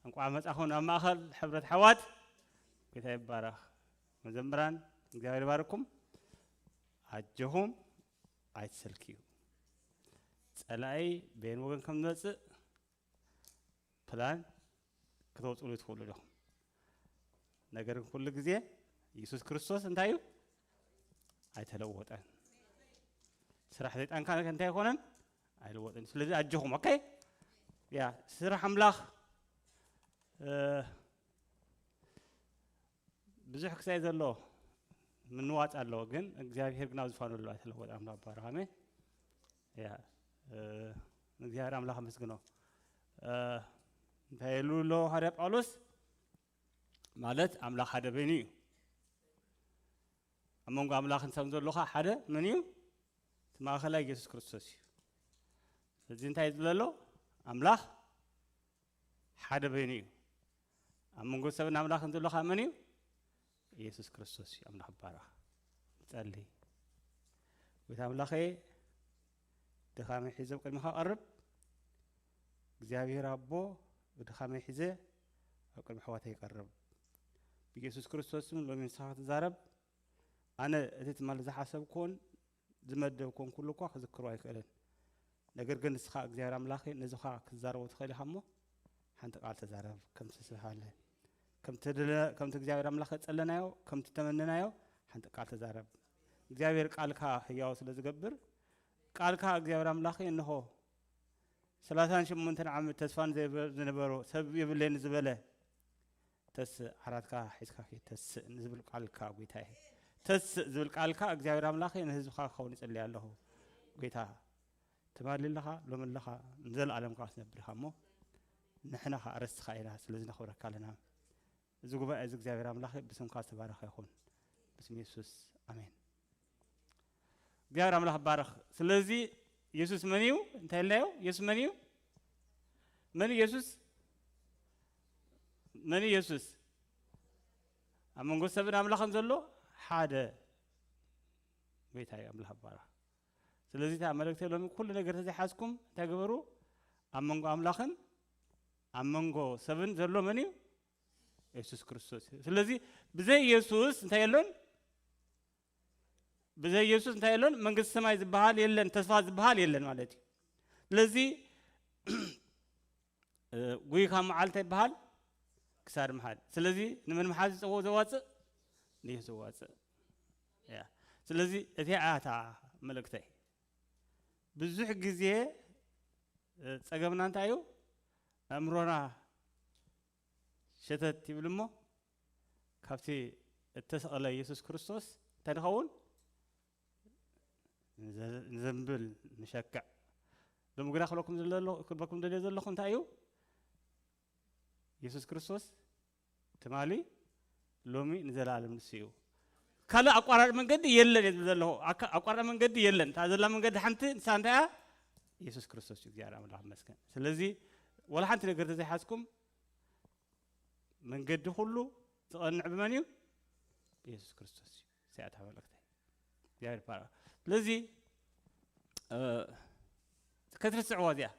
እንቋዕ መጻኹም ናብ ማእኸል ሕብረት ኣሕዋት። ጌታ ይባረኽ። መዘምራን እግዚኣብሔር ይባርኩም። ኣጆኹም ኣይትሰልክዩ። ጸላኢ በየን ወገን ከም ዝመጽእ ፕላን ክተውፅሉ ትኽእሉ ዲኹም። ነገር ግን ኩሉ ግዜ የሱስ ክርስቶስ እንታይ እዩ? ኣይተለወጠን። ስራሕ ሰይጣን ከ እንታይ ኣይኮነን? ኣይለወጥን። ስለዚ ኣጆኹም። ኦኬ፣ ያ ስራሕ ኣምላኽ እ፣ ብዙሕ ክሳይ ዘሎ ምንዋፅ ኣለዎ፣ ግን እግዚኣብሔር ግን ኣብ ዝፋኑ ኣሎ ኣይተለወጠ ኣምላኽ ባረኽ። ኣሜን። ያ እ፣ እግዚኣብሔር ኣምላኽ ኣመስግኖ። እ፣ እንታይ ኢሉ ኣሎ ሃዋርያ ጳውሎስ? ማለት ኣምላኽ ሓደ በይኑ እዩ። ኣብ መንጎ ኣምላኽን ሰብን ዘሎ ኸዓ ሓደ መን እዩ? እቲ ማእኸላይ የሱስ ክርስቶስ እዩ። ስለዚ እንታይ ዝብል ኣሎ? ኣምላኽ ሓደ በይኑ እዩ። ኣብ መንጎ ሰብን ኣምላኽን ዘሎ ኸዓ መን እዩ? የሱስ ክርስቶስ እዩ። ኣምላኽ ይባረኽ። ንጸሊ። ጎይታ ኣምላኸ፣ ድኻመይ ሒዘ ኣብ ቅድሚኻ እቐርብ። እግዚኣብሔር ኣቦ፣ ብድኻመይ ሒዘ ኣብ ቅድሚ ኣሕዋተይ ይቐርብ። ብየሱስ ክርስቶስ ስም ሎሚ ንስኻ ክትዛረብ፣ ኣነ እቲ ትማሊ ዝሓሰብኩዎን ዝመደብኩዎን ኩሉ እኳ ክዝክሮ ኣይክእልን። ነገር ግን ንስኻ እግዚኣብሔር ኣምላኸ ነዚ ኸዓ ክትዛረቦ ትኽእል ኢኻ እሞ፣ ሓንቲ ቃል ተዛረብ። ከምቲ ዝተባህለ፣ ከምቲ ድለ-፣ ከምቲ እግዚኣብሔር ኣምላኸ ጸለናዮ፣ ከምቲ ተመነናዮ፣ ሓንቲ ቃል ተዛረብ። እግዚኣብሔር ቃልካ ህያው ስለ ዝገብር፣ ቃልካ እግዚኣብሔር ኣምላኸ እንሆ፣ ሰላሳን ሸሞንተን ዓመት ተስፋን ዘይበ-፣ ዝነበሮ ሰብ የብለይን ዝበለ፣ ተስእ፣ ዓራትካ ሒዝካ ኪድ፣ ተስእ ንዝብል ቃልካ ጎይታዬ። ተስእ ዝብል ቃልካ እግዚኣብሔር ኣምላኸ ንህዝብኻ ክኸውን ይጽልይ ኣለኹ። ጎይታ፣ ትማሊ ኣለኻ፣ ሎሚ ኣለኻ፣ ንዘለኣለም ከኣ ትነብር ኢኻ እሞ፣ ንሕና ከኣ ኣረስትኻ ኢና፣ ስለዚ ነኽብረካ ኣለና። እዚ ጉባኤ እዚ እግዚኣብሔር ኣምላኸ ብስምካ ዝተባረኸ ይኹን። ብስም የሱስ፣ ኣሜን። እግዚኣብሔር ኣምላኽ ይባረኽ። ስለዚ የሱስ መን እዩ? እንታይ ኢልናዮ? የሱስ መን እዩ? መን እዩ የሱስ? መን እዩ የሱስ? ኣብ መንጎ ሰብን ኣምላኽን ዘሎ ሓደ ጎይታ እዩ። ኣምላኽ ይባረኽ። ስለዚ እታ መልእክተይ ሎሚ፣ ኩሉ ነገር ተዘይሓዝኩም እንታይ ግበሩ? ኣብ መንጎ ኣምላኽን ኣብ መንጎ ሰብን ዘሎ መን እዩ? የሱስ ክርስቶስ እዩ። ስለዚ ብዘይ የሱስ እንታይ የሎን? ብዘይ የሱስ እንታይ የሎን? መንግስቲ ሰማይ ዝበሃል የለን፣ ተስፋ ዝበሃል የለን ማለት እዩ። ስለዚ እ፣ ጉይ ካብ መዓል እንታይ ይበሃል? ክሳድ ምሓዝ። ስለዚ ንመን ምሓዝ ዝፀዎ ዘዋፅእ? ንየሱስ ዘዋፅእ። ያ። ስለዚ እቲኣ እያ እታ መልእክተይ። ብዙሕ ግዜ፣ እ፣ ፀገምና እንታይ እዩ? ኣእምሮና ሸተት ይብል እሞ፣ ካብቲ እተሰቐለ የሱስ ክርስቶስ እንታይ ንኸውን? ንዘ-፣ ንዘንብል፣ ንሸክዕ። ሎሚ ግና ክብለኩም ዘለኹ-፣ ክብለኩም ደልዮ ዘለኹ እንታይ እዩ? የሱስ ክርስቶስ ትማሊ፣ ሎሚ፣ ንዘለኣለም ንሱ እዩ። ካልእ ኣቋራጭ መንገዲ የለን እየ ዝብል ዘለኹ። ኣካ-፣ ኣቋራጭ መንገዲ የለን። እታ ዘላ መንገዲ ሓንቲ፣ ንሳ እንታይ እያ? የሱስ ክርስቶስ እዩ። እግዚኣብሔር ኣምላኽ ይመስገን። ስለዚ፣ ወላ ሓንቲ ነገር ተዘይሓዝኩም፣ መንገዲ ኩሉ ዝቐንዕ ብመን እዩ? ብየሱስ ክርስቶስ እዩ። እዚኣ እታ መልእክተይ። እግዚኣብሔር ይባረኽ። ስለዚ፣ እ፣ ከትርስዕዋ እዚኣ።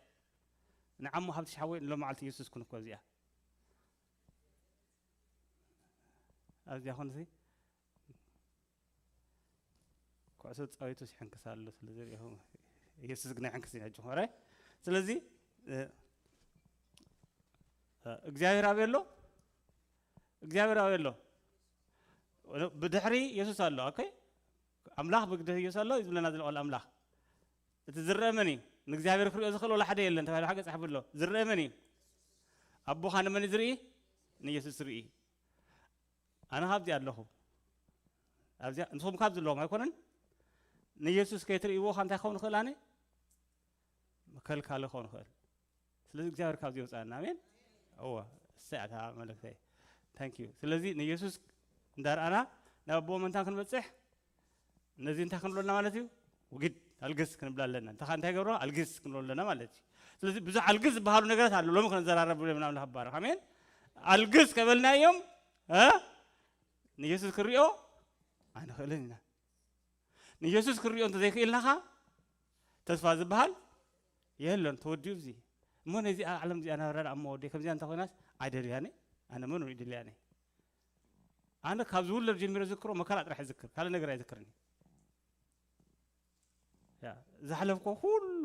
ንዓሞ ሃብትሽ ሓወይ ንሎማዓልቲ የሱስ ኩን እኮ እዚኣ። ኣብዚኣ ኹን እዚ ኩዕሶ ጻዊቱ ይሕንክስ ኣሎ ስለ ዘሪእኹም፣ የሱስ ግን ኣይሕንክስን እዩ፣ ኣጆኹም። ኦራይ? ስለዚ፣ እ፣ እ፣ እግዚኣብሔር ኣበይ ኣሎ? እግዚኣብሔር ኣበይ ኣሎ? ብድሕሪ የሱስ ኣሎ። ኦኬ? ኣምላኽ ብድሕሪ የሱስ ኣሎ እዩ ዝብለና ዘሎ ቃል ኣምላኽ። እቲ ዝረአ መን እዩ? ንእግዚኣብሔር ክሪኦ ዝኽእል ወላ ሓደ የለን ተባሂሉ ሓቂ ጻሕፉ ኣሎ። ዝረአ መን እዩ? ኣቦኻ ንመን እዩ ዝርኢ? ንየሱስ ዝርኢ። ኣነ ካብዚ ኣለኹ። ኣብዚኣ፣ ንስኹም ካብዚ ኣለኹም ኣይኮነን? ንየሱስ ከይትርእይዎ ከ እንታይ ክኸውን ይኽእል ኣነ? መከልካሊ ክኸውን ይኽእል። ስለዚ እግዚኣብሔር ካብዚ የውፅኣና። ኣሜን። እወ፣ እሰይ፣ ኣታ መልእክተይ። ታንክ ዩ። ስለዚ ንየሱስ እንዳርኣና ናብ ኣቦ መንታ ክንበፅሕ፣ ነዚ እንታይ ክንብሎ ኣለና ማለት እዩ? ውግድ፣ ኣልግስ ክንብል ኣለና። እንታይ፣ እንታይ ገብሮ? ኣልግስ ክንብሎ ኣለና ማለት እዩ። ስለዚ ብዙሕ ኣልግስ ዝበሃሉ ነገራት ኣሎ። ሎሚ ክንዘራረብ ብሎ ምናምን ሃባር። ኣሜን። ኣልግስ ከበልናዮም፣ እ? ንየሱስ ክሪኦ ኣይንኽእልን ኢና። ንየሱስ ክሪኦ እንተዘይክኢልናኻ ተስፋ ዝበሃል የለን። ተወዲኡ እዚ እሞ ነዚኣ ዓለም እዚኣ ናብራ ደኣ እሞ ወደይ ከምዚኣ እንተኾይናስ ኣይደልያን እየ። ኣነ መን እዩ ድልያን እየ? ኣነ ካብ ዝውለድ ጀሚረ ዝክሮ መከራ ጥራሕ ይዝክር፣ ካልእ ነገር ኣይዝክርን እየ። ያ፣ ዝሓለፍኮ ኩሉ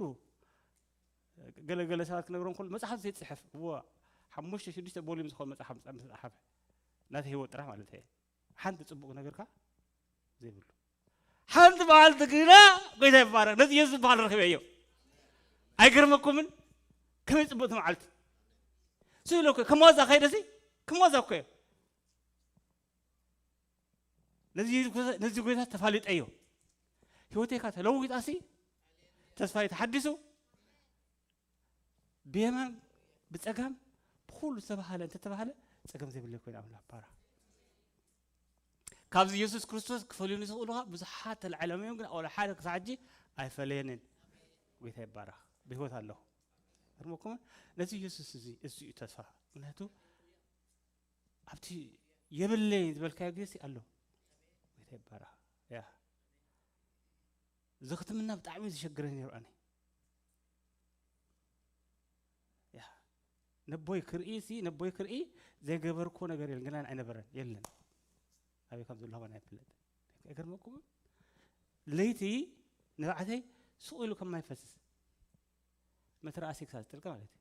ገለ ገለ ሰባት ክነግሮም ከሎ መጽሓፍ ዘይጽሕፍ፣ እዎ፣ ሓሙሽተ ሽዱሽተ ቦሊም ዝኾን መጽሓፍ መጽ-፣ መጽሓፍ ናተ ህይወት ጥራሕ ማለት እየ። ሓንቲ ጽቡቕ ነገርካ ዘይብሉ። ሓንቲ መዓልቲ ግና ጎይታ ይባረክ፣ ነዚ ኢየሱስ ዝበሃል ረኺበዮ። ኣይገርመኩምን? ከመይ ጽቡቕቲ መዓልቲ። ስኢሉ እኮ ከም ዋዛ ከይደሲ፣ ከም ዋዛ እኮ እየ። ነዚ፣ ነዚ ጎይታ ተፋሊጠዮ። ህይወተይካ ተለዊጣሲ፣ ተስፋይ ተሓዲሱ፣ ብየማን ብጸጋም ብኹሉ ዝተባህለ እንተተባህለ ጸገም ዘይብለይ ኮይነ ኣምላኽ ባራ። ካብዚ ኢየሱስ ክርስቶስ ክፈልዩኒ ዝኽእሉ ብዙሓት ተላዕሎም እዮም፣ ግን ወላ ሓደ ክሳብ ሕጂ ኣይፈለየንን። ጎይታ ይባረኽ። ብህይወት ኣለኹ። ገርመኩም፣ ነዚ ኢየሱስ እዚ፣ እዚ እዩ ተስፋ። ምክንያቱ ኣብቲ የብለይ ዝበልካዮ ግዜ ኣሎ። ጎይታ ይባረኽ። ያ፣ እዚ ክትምና ብጣዕሚ ዝሸግረኒ ነይሩ ኣነ። ያ፣ ነቦይ ክርኢ ሲ፣ ነቦይ ክርኢ ዘይገበርኮ ነገር የለን፣ ግን ኣይነበረን፣ የለን። ኣበይ ከም ዘለኹ ኣይፍለጥ። ኣይገርመኩም? ለይቲ ንብዓተይ ሱቕ ኢሉ ከም ማይ ይፈስስ። መተርኣሲ ክሳብ ዝጥልቀ ማለት እዩ።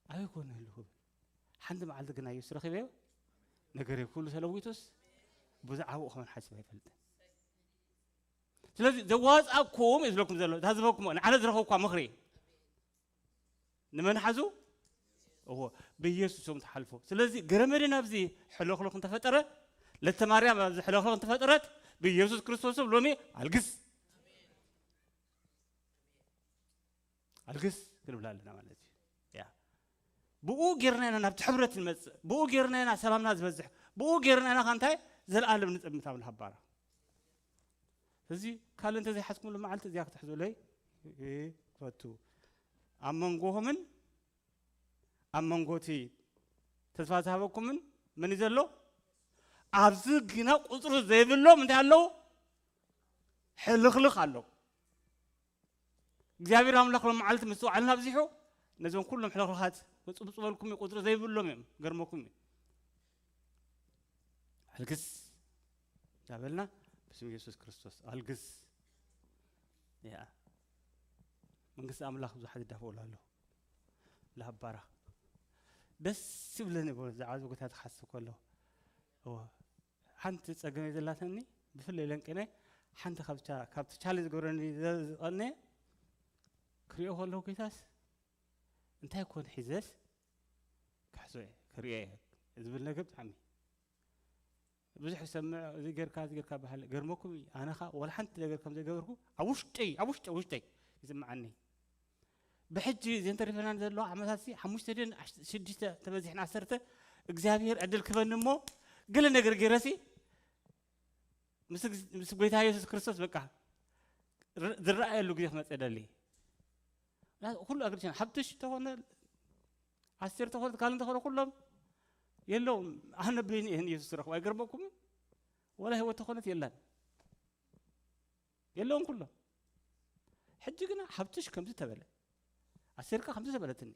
ኣበይ ኮን ህሉ ክብል። ሓንቲ መዓልቲ ግና ኢየሱስ ረኺበዮ። ነገረይ ኩሉ ተለዊጡስ ብዛዕባኡ ከመን ሓሲብ ኣይፈልጥን። ስለዚ ዘዋጻኩም እዩ ዝብለኩም ዘሎ፣ እታ ዝበኩም ንዓነ ዝረኸብኳ ምኽሪ። ንመን ሓዙ? እዎ፣ ብኢየሱስ እዮም ትሓልፉ። ስለዚ ገረመድን ኣብዚ ሕለኽሎኽ እንተፈጠረ፣ ለተ ማርያም ኣብዚ ሕለኽሎኽ እንተፈጠረት፣ ብኢየሱስ ክርስቶስ ሎሚ ኣልግስ። ኣልግስ ክንብላ ኣለና ማለት እዩ። ያ። ብኡ ጌርና ኢና ናብቲ ሕብረት ንመጽእ። ብኡ ጌርና ኢና ሰላምና ዝበዝሕ። ብኡ ጌርና ኢና ከ እንታይ? ዘልኣለም ንጸምት ኣምላኽ ባራ። እዚ ካልእ እንተ ዘይሓዝኩምሉ መዓልቲ እዚኣ ክትሕዙለይ ይፈቱ። ኣብ መንጎኹምን ኣብ መንጎ እቲ ተስፋ ዝሃበኩምን መን እዩ ዘሎ? ኣብዚ ግና ቁጽሪ ዘይብሎም እንታይ ኣለዉ? ሕልኽልኽ ኣለዉ። እግዚኣብሔር ኣምላኽ ሎም መዓልቲ ምስትውዓልና ኣብዚሑ ነዞም ኩሎም ሕልኽልኻት ክጽብጽበልኩም እዩ። ቁጽሪ ዘይብሎም እዮም። ገርመኩም እዩ። ኣልግስ እንዳበልና ብስም ኢየሱስ ክርስቶስ ኣልግስ። ያ፣ መንግስቲ ኣምላኽ ብዙሓት ይዳፈኡሉ ኣለዉ። ላባራ ደስ ይብለኒ ብዛዕባ እዚ ጎይታ ክሓስብ ከለኹ። እወ፣ ሓንቲ ጸገመይ ዘላትኒ ብፍላይ ለንቅነ ሓንቲ ካብታ፣ ካብቲ ቻሌንጅ ዝገብረኒ ዘ-፣ ዝቐነየ ክሪኦ ከለኹ ጎይታስ እንታይ ኮን ሒዘስ ክሕዞ እየ፣ ክሪኦ እየ ዝብል ነገር ብጣዕሚ ብዙሕ ይሰምዕ። እዚ ጌርካ፣ እዚ ጌርካ በሃል ገርመኩም እዩ። ኣነ ኸኣ ወላ ሓንቲ ነገር ከም ዘይገበርኩ ኣብ ውሽጠይ፣ ኣብ ውሽጠይ፣ ውሽጠይ ይስምዓኒ። ብሕጂ እዘን ተሪፈናን ዘለዋ ዓመታት ሲ ሓሙሽተ ድን ኣሽ-፣ ሽዱሽተ ተበዚሕና ዓሰርተ እግዚኣብሔር ዕድል ክበኒ እሞ ገለ ነገር ገይረሲ ምስ፣ ምስ ጎይታ የሱስ ክርስቶስ በቃ ር-፣ ዝረኣየሉ ግዜ ክመጽእ ደሊ። ና-፣ ኩሉ ኣግሪሽን ሓብትሽ ተኾነ፣ ኣስቴር ተኾነት፣ ካልእ እንተኾነ ኩሎም የለውም። ኣነ በይኒ እየን ኢየሱስ ረኽቡ። ኣይገርመኩምን? ወላ ህይወት ተኾነት የላን። የለውም ኩሎም። ሕጂ ግና ሓብትሽ ከምዚ ተበለ። ኣስቴርካ ከምዚ ተበለትኒ።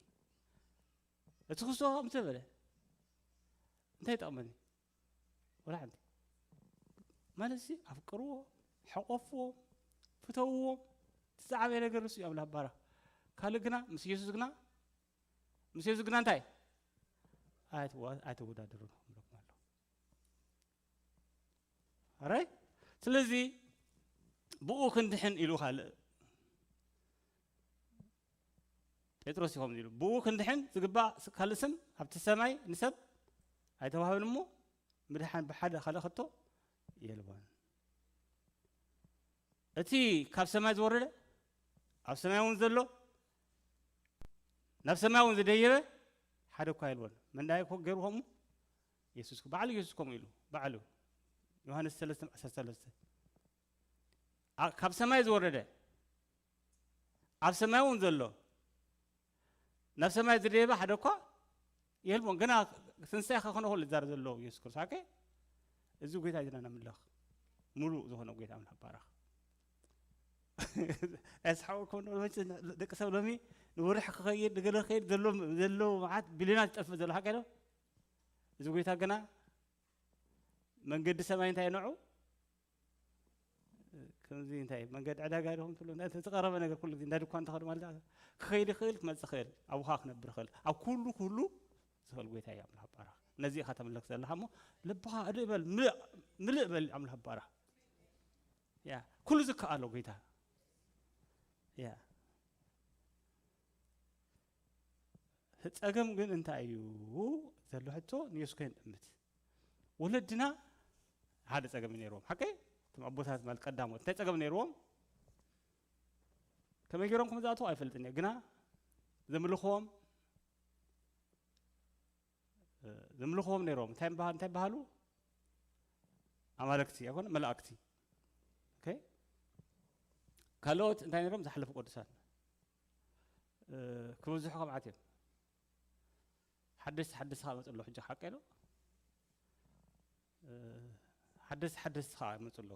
እቲ ክስቶ ከምዚ ተበለ። እንታይ ይጠቕመኒ? ወላ ሓንቲ። ማለት ሲ ኣፍቅርዎ፣ ሕቆፍዎ፣ ፍተውዎ። እቲ ዝዓበየ ነገር ንሱ እዩ ኣብ ላባራ። ካልእ ግና ምስ ኢየሱስ ግና፣ ምስ ኢየሱስ ግና እንታይ? ኣይትዋ-፣ ኣይትወዳደሩ ንብለኩም ኣለኹ። ኣራይ? ስለዚ ብኡ ክንድሕን ኢሉ ካልእ ጴጥሮስ እዩ ከምዚ ኢሉ፣ ብኡ ክንድሕን ዝግባእ ስ-፣ ካልእ ስም ኣብቲ ሰማይ ንሰብ ኣይተዋህበን እሞ ምድሓን ብሓደ ካልእ ከቶ የልቦን። እቲ ካብ ሰማይ ዝወረደ ኣብ ሰማይ እውን ዘሎ ናብ ሰማይ እውን ዝደየበ ሓደ እኳ የልቦን። መን ደኣ ኮ-፣ ገይሩ ከምኡ? የሱስ፣ ባዕሉ የሱስ ከምኡ ኢሉ፣ ባዕሉ። ዮሃንስ ሰለስተ ዓሰርተ ሰለስተ። ኣ-፣ ካብ ሰማይ ዝወረደ፣ ኣብ ሰማይ እውን ዘሎ፣ ናብ ሰማይ ዝደየበ ሓደ እኳ የልቦን። ገና ትንሳኤ ከኾነ ከሎ ዝዛረብ ዘሎ የሱስ ክርስቶስ። ኣከ፣ እዚ ጎይታ ኢና ነምልኽ። ሙሉእ ዝኾነ ጎይታ ኣምላኽ ባረኽ። ኣስሓውኩም ደቂ ሰብ ሎሚ ንወርሒ ክኸይድ ንገለ ክኸይድ ዘሎ ዘሎ መዓት ቢልዮናት ይጠፍእ ዘሎ ሓቂ ዶ? እዚ ጎይታ ግና መንገዲ ሰማይ እንታይ ንዑ ከምዚ እንታይ መንገዲ ዕዳጋ ዲኹም ትብሉ እንታይ ዝቀረበ ነገር ኩሉ ግዜ እንዳ ድኳን ተኸዱ ማለት ክኸይድ ይኽእል ክመጽእ ይኽእል ኣብኻ ክነብር ይኽእል ኣብ ኩሉ ኩሉ ዝኽእል ጎይታ እዩ ኣምላኽ ባራኽ። ነዚ ኢኻ ተምልኽ ዘለኻ እሞ ልብኻ እድእ በል ምልእ ምልእ በል ኣምላኽ ባራኽ። ያ ኩሉ ዝከኣሎ ጎይታ ያ ጸገም ግን እንታይ እዩ ዘሎ ሕቶ ንየሱስ ከይንጥምት ወለድና ሓደ ጸገም ነይርዎም ሓቀይ እቶም ኣቦታት ማለት ቀዳሞት እንታይ ጸገም ነይርዎም ከመይ ገይሮም ከም ዝኣተው ኣይፈልጥን እየ ግና ዘምልኽዎም ዘምልኽዎም ነይርዎም እንታይ በሃ- እንታይ በሃሉ ኣማለክቲ ኣይኮነ መላእክቲ ኦኬ ካልኦት እንታይ ነይሮም ዝሓለፉ ቅዱሳት ክበዝሑ ከምዓት እዮም ሓደስቲ ሓደስቲ ከዓ መፅሎ ሕጂ ሓቀ ዶ ሓደስቲ ሓደስቲ ከዓ መፅሎ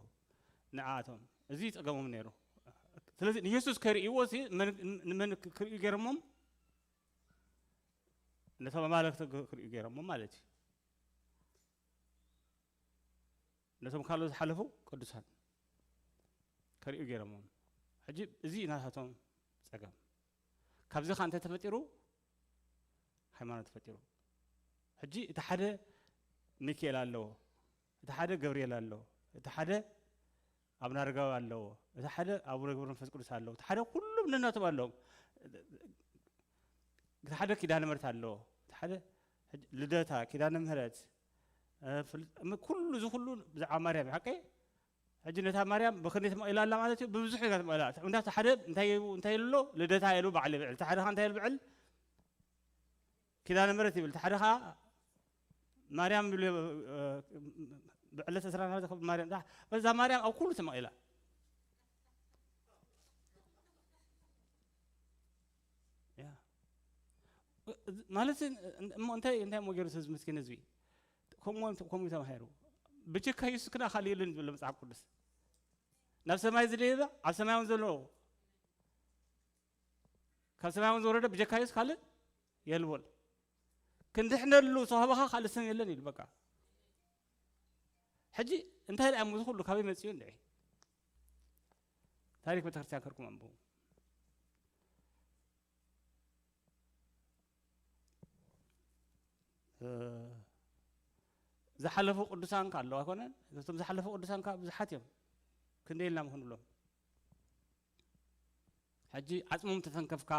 ንዓቶም እዚ ፀገሞም ነይሩ ስለዚ ንየሱስ ከርእይዎ ንመን ክርእዩ ገይሮሞም ነቶም ኣማለክቲ ክርእዩ ገይሮሞም ማለት እዩ ነቶም ካልኦት ዝሓለፉ ቅዱሳን ከርእዩ ገይሮሞም ሕጂ እዚ ናታቶም ፀገም ካብዚ ከዓ እንተ ተፈጢሩ ሃይማኖት ተፈጢሩ ሕጂ እቲ ሓደ ሚካኤል ኣለዎ እቲ ሓደ ገብርኤል ኣለዎ እቲ ሓደ ኣብ ናርጋዊ ኣለዎ እቲ ሓደ ኣብ ረግብር መንፈስ ቅዱስ ኣለዎ እቲ ሓደ ኩሉም ነናቶም ኣለዎም እቲ ሓደ ኪዳነ ምሕረት ኣለዎ እቲ ሓደ ልደታ ኪዳነ ምሕረት ኩሉ እዚ ኩሉ ብዛዕባ ማርያም ሓቀይ ሕጂ ነታ ማርያም ብክንደይ ትመቕላ ኣላ ማለት እዩ ብብዙሕ ኢላ ትመቕላ እንዳ ሓደ እንታይ እንታይ ኣሎ ልደታ ኢሉ ባዕል ይብዕል እቲ ሓደ እንታይ ይብዕል ኪዳነ ምሕረት ይብል እቲ ሓደ ከዓ ማርያም ይብሉ ብዕለት ዕስራ ማርያም በዛ ማርያም ኣብ ኩሉ ተመቒላ ማለት እሞ እንታይ እንታይ ሞ ገይሩ ህዝቢ ምስኪን ህዝቢ ከምኡ ከምኡ ተማሂሩ ብጀካ የሱስ ክዳ ካልእ የለን ዝብሎ መፅሓፍ ቅዱስ ናብ ሰማይ ዝደየበ ኣብ ሰማይ እውን ዘሎ ካብ ሰማይ እውን ዝወረደ ብጀካ የሱስ ካልእ የልቦን ክንድሕነሉ ተዋህበኻ ካልእ ስም የለን ኢሉ በቃ ሕጂ እንታይ ደኣ እዚ ኩሉ ካበይ መፅኡ እንድዒ ታሪክ ቤተክርስትያን ከርኩም ኣንብቡ ዝሓለፉ ቅዱሳን ካ ኣለዋ ኣይኮነን እቶም ዝሓለፉ ቅዱሳን ካ ብዙሓት እዮም ክንደይ ኢልና ምክንብሎም ሕጂ ዓፅሞም ተተንከፍካ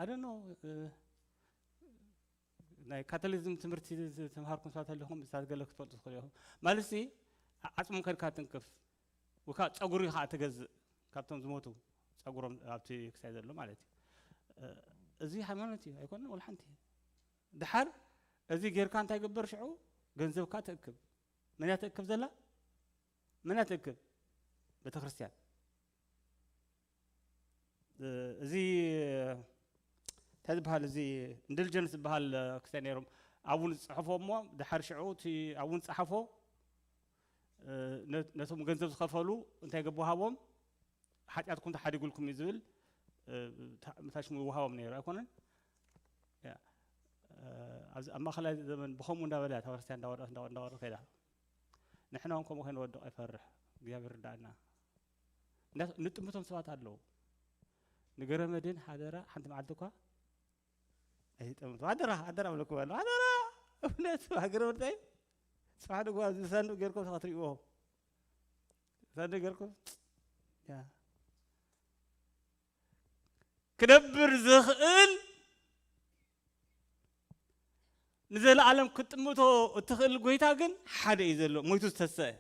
ኣደኖ ናይ ካቶሊዝም ትምህርቲ ዝተምሃርኩም ሰባት ኣለኹም እሳት ገለ ክትፈልጡ ትኽእሉ ኢኹም ማለት ሲ ዓፅሞም ከድካ ትንክፍ ወካ ፀጉሪ ከዓ ትገዝእ ካብቶም ዝሞቱ ፀጉሮም ኣብቲ ክሳይ ዘሎ ማለት እዩ እዚ ሃይማኖት እዩ ኣይኮነ ወላ ሓንቲ ድሓር እዚ ጌርካ እንታይ ግበር ሽዑ ገንዘብካ ትእክብ መን እያ ትእክብ ዘላ መን እያ ትእክብ ቤተክርስትያን እዚ እንታይ ዝበሃል እዚ ኢንደልጀንስ ዝበሃል ክስታይ ነይሮም ኣብኡ ዝፅሕፎ እሞ ድሓር ሽዑ እቲ ኣብኡ ዝፀሓፎ ነቶም ገንዘብ ዝኸፈሉ እንታይ ገቡ ሃቦም ሓጢኣትኩም ተሓዲጉልኩም እዩ ዝብል ምታሽሙ ይወሃቦም ነይሩ ኣይኮነን ኣብ ማእኸላይ ዘመን ብኸምኡ እንዳበለ እያ ቤተክርስትያን እንዳወደቀት እንዳወደቀት ከይዳ ንሕና እውን ከምኡ ከይንወድቕ ኣይፈርሕ እግዚኣብሔር ርዳእና ንጥምቶም ሰባት ኣለዉ ንገረመድን ሓደራ ሓንቲ መዓልቲ እኳ ኣይጠምቱ ኣደራ ኣደራ ብለኩም ኣሎ ኣደራ እውነት ሃገረ ወርዳይ ጽባሕ ድጓ ዝሳንዱቅ ጌርኩም ክትሪእዎ ሳንዱቅ ጌርኩም ክነብር ዝኽእል ንዘለኣለም ክትጥምቶ እትኽእል ጎይታ ግን ሓደ እዩ ዘሎ ሞይቱ ዝተሰአ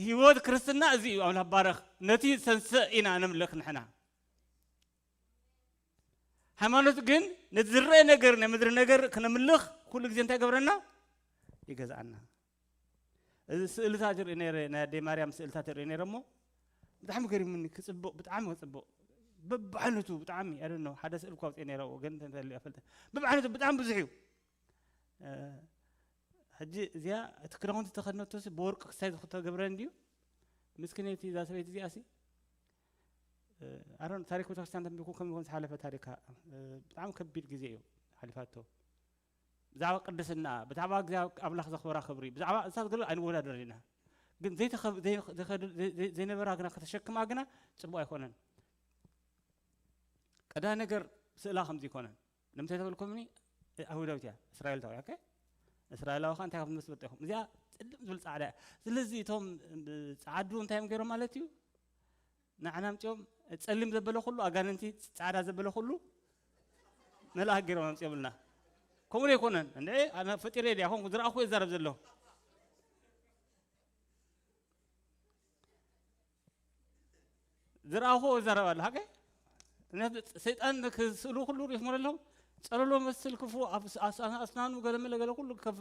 ህይወት ክርስትና እዚ እዩ ኣምላኽ ባረኽ ነቲ ሰንሰእ ኢና ነምልኽ ንሕና ሃይማኖት ግን ነቲ ዝረአ ነገር ናይ ምድሪ ነገር ክነምልኽ ኩሉ ግዜ እንታይ ገብረና ይገዝኣና እዚ ስእልታት ይርኢ ነረ ናይ ኣደይ ማርያም ስእልታት ይርኢ ነረ እሞ ብጣዕሚ ገሪሙኒ ክፅብቕ ብጣዕሚ ክፅብቕ በብዓይነቱ ብጣዕሚ ኣደ ሓደ ስእል ኳ ውፅእ ነረ ገን ተፈልጠ በብዓይነቱ ብጣዕሚ ብዙሕ እዩ ሕጂ እዚኣ እቲ ክዳውንቲ ተኸድነቶ ብወርቂ ክሳይ ዝተገብረ እንድዩ ምስክነይቲ እዛ ሰበይቲ እዚኣሲ ኣሮን ታሪክ ቤተክርስትያን ተንቢኩ ከም ይኮን ዝሓለፈ ታሪካ ብጣዕሚ ከቢድ ግዜ እዩ ሓሊፋቶ። ብዛዕባ ቅድስና፣ ብዛዕባ እግዚኣብሔር ኣምላኽ ዘኽበራ ክብሪ፣ ብዛዕባ እሳት ገለ ኣይንወዳደር ኢና። ግን ዘይተኸብ- ዘይንኸ- ዘይኸድ- ዘይ- ዘይነበራ ግና ከተሸክማ ግና ጽቡቕ ኣይኮነን። ቀዳ ነገር ስእላ ከምዚ ይኮነን። ንምንታይ ተበልኩምኒ? ኣይሁዳዊት እያ፣ እስራኤልታዊ እያ። ኦኬ? እስራኤላዊ ኸ እንታይ ከም ዝመስል ኢኹም። እዚኣ ጽልም ዝብል ጻዕዳ እያ። ስለዚ እቶም ጻዓዱ እንታይ እዮም ገይሮም ማለት እዩ? ንዓና ኣምጺኦም ጸሊም ዘበለ ኩሉ ኣጋንንቲ ጻዕዳ ዘበለ ኩሉ መልኣክ ገይሮም ኣምጺኦምልና። ከምኡ ኣይኮነን እንዴ? ኣነ ፈጢረ ድያ ኮንኩ ዝረኣኹ ይዛረብ ዘሎ ዝረኣኹ ይዛረብ ኣሎ ሓቀ ሰይጣን ክስእሉ ኩሉ ሪፍ መለሎም ጸለሎ መስል ክፉ ኣስናኑ ገለመለ ገለ ኩሉ ከፍ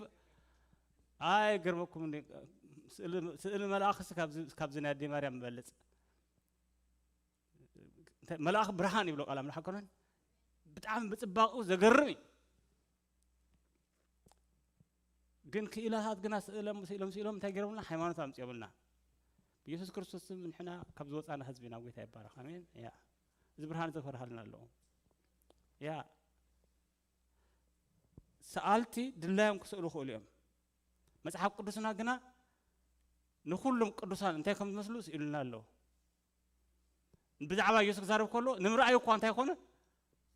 ኣይገርመኩም እንዴ? ስእሊ መልኣኽስ ካብዚ ናይ ኣደይ ማርያም ይበልጽ። መልኣኽ ብርሃን ይብሎ ቃል ኣምላኽ ኣይኮነን? ብጣዕሚ ብጽባቕኡ ዘገርም እዩ። ግን ክኢላታት ግና ስእሎም ስኢሎም ስኢሎም እንታይ ገይሮምልና? ሃይማኖት ኣምጺኦምልና። ብየሱስ ክርስቶስ ስም ንሕና ካብ ዝወጻና ህዝቢ ናብ ጎይታ ይባረኽ። ኣሜን። ያ እዚ ብርሃን እዚ ክበርሃልና ኣለዎ። ያ ሰኣልቲ ድላዮም ክስእሉ ክእሉ እዮም። መጽሓፍ ቅዱስና ግና ንኹሎም ቅዱሳን እንታይ ከም ዝመስሉ ስኢሉና ኣለዉ። ብዛዕባ ኢየሱስ ክዛረብ ከሎ ንምርኣዩ እኳ እንታይ ኮነ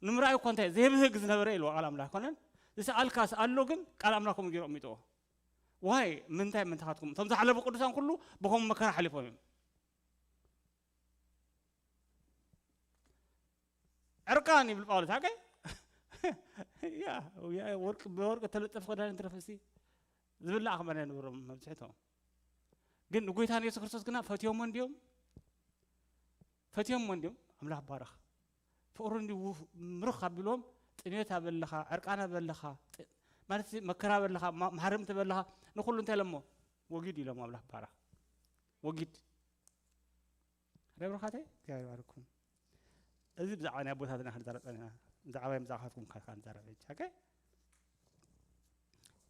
ንምርኣዩ እኳ እንታይ ዘይብህግ ዝነበረ ኢልዎ ቃል ኣምላኽ ኮነን ዝሰኣልካ ስኣሎ ግን ቃል ኣምላኽ ከምኡ ገይሩ ኣሚጥዎ። ዋይ ምንታይ ምንታኻትኩም እቶም ዝሓለፉ ቅዱሳን ኩሉ ብኸም መከራ ሓሊፎም እዮም። ዕርቃን ይብል ጳውሎስ ሓቀይ ያ ወርቂ ብወርቂ ተለጠፍ ክዳን እንትረፍሲ ዝብላዕ ከማን ኣይነበሮም መብዝሕቶም። ግን ንጎይታ ንየሱስ ክርስቶስ ግና ፈትዮሞ እንዲዮም ፈትዮሞ እንዲዮም ኣምላኽ ባረኽ ፍቅሩ እንዲ ምርኽ ኣቢሎም ጥሜት ኣበለኻ ዕርቃን ኣበለኻ ማለት መከራ በለኻ ማሕርምቲ በለኻ ንኩሉ እንታይ ኢሎሞ ወጊድ ኢሎም ኣምላኽ ባረኽ ወጊድ ረብርኻተይ እግዚኣብሔር ይባርኩም። እዚ ብዛዕባ ናይ ኣቦታትና ክንዛረብ ጸኒሕና። ብዛዕባ ብዛዕባትኩም ካልካ ንዛረብ ሕጂ። ኦኬ?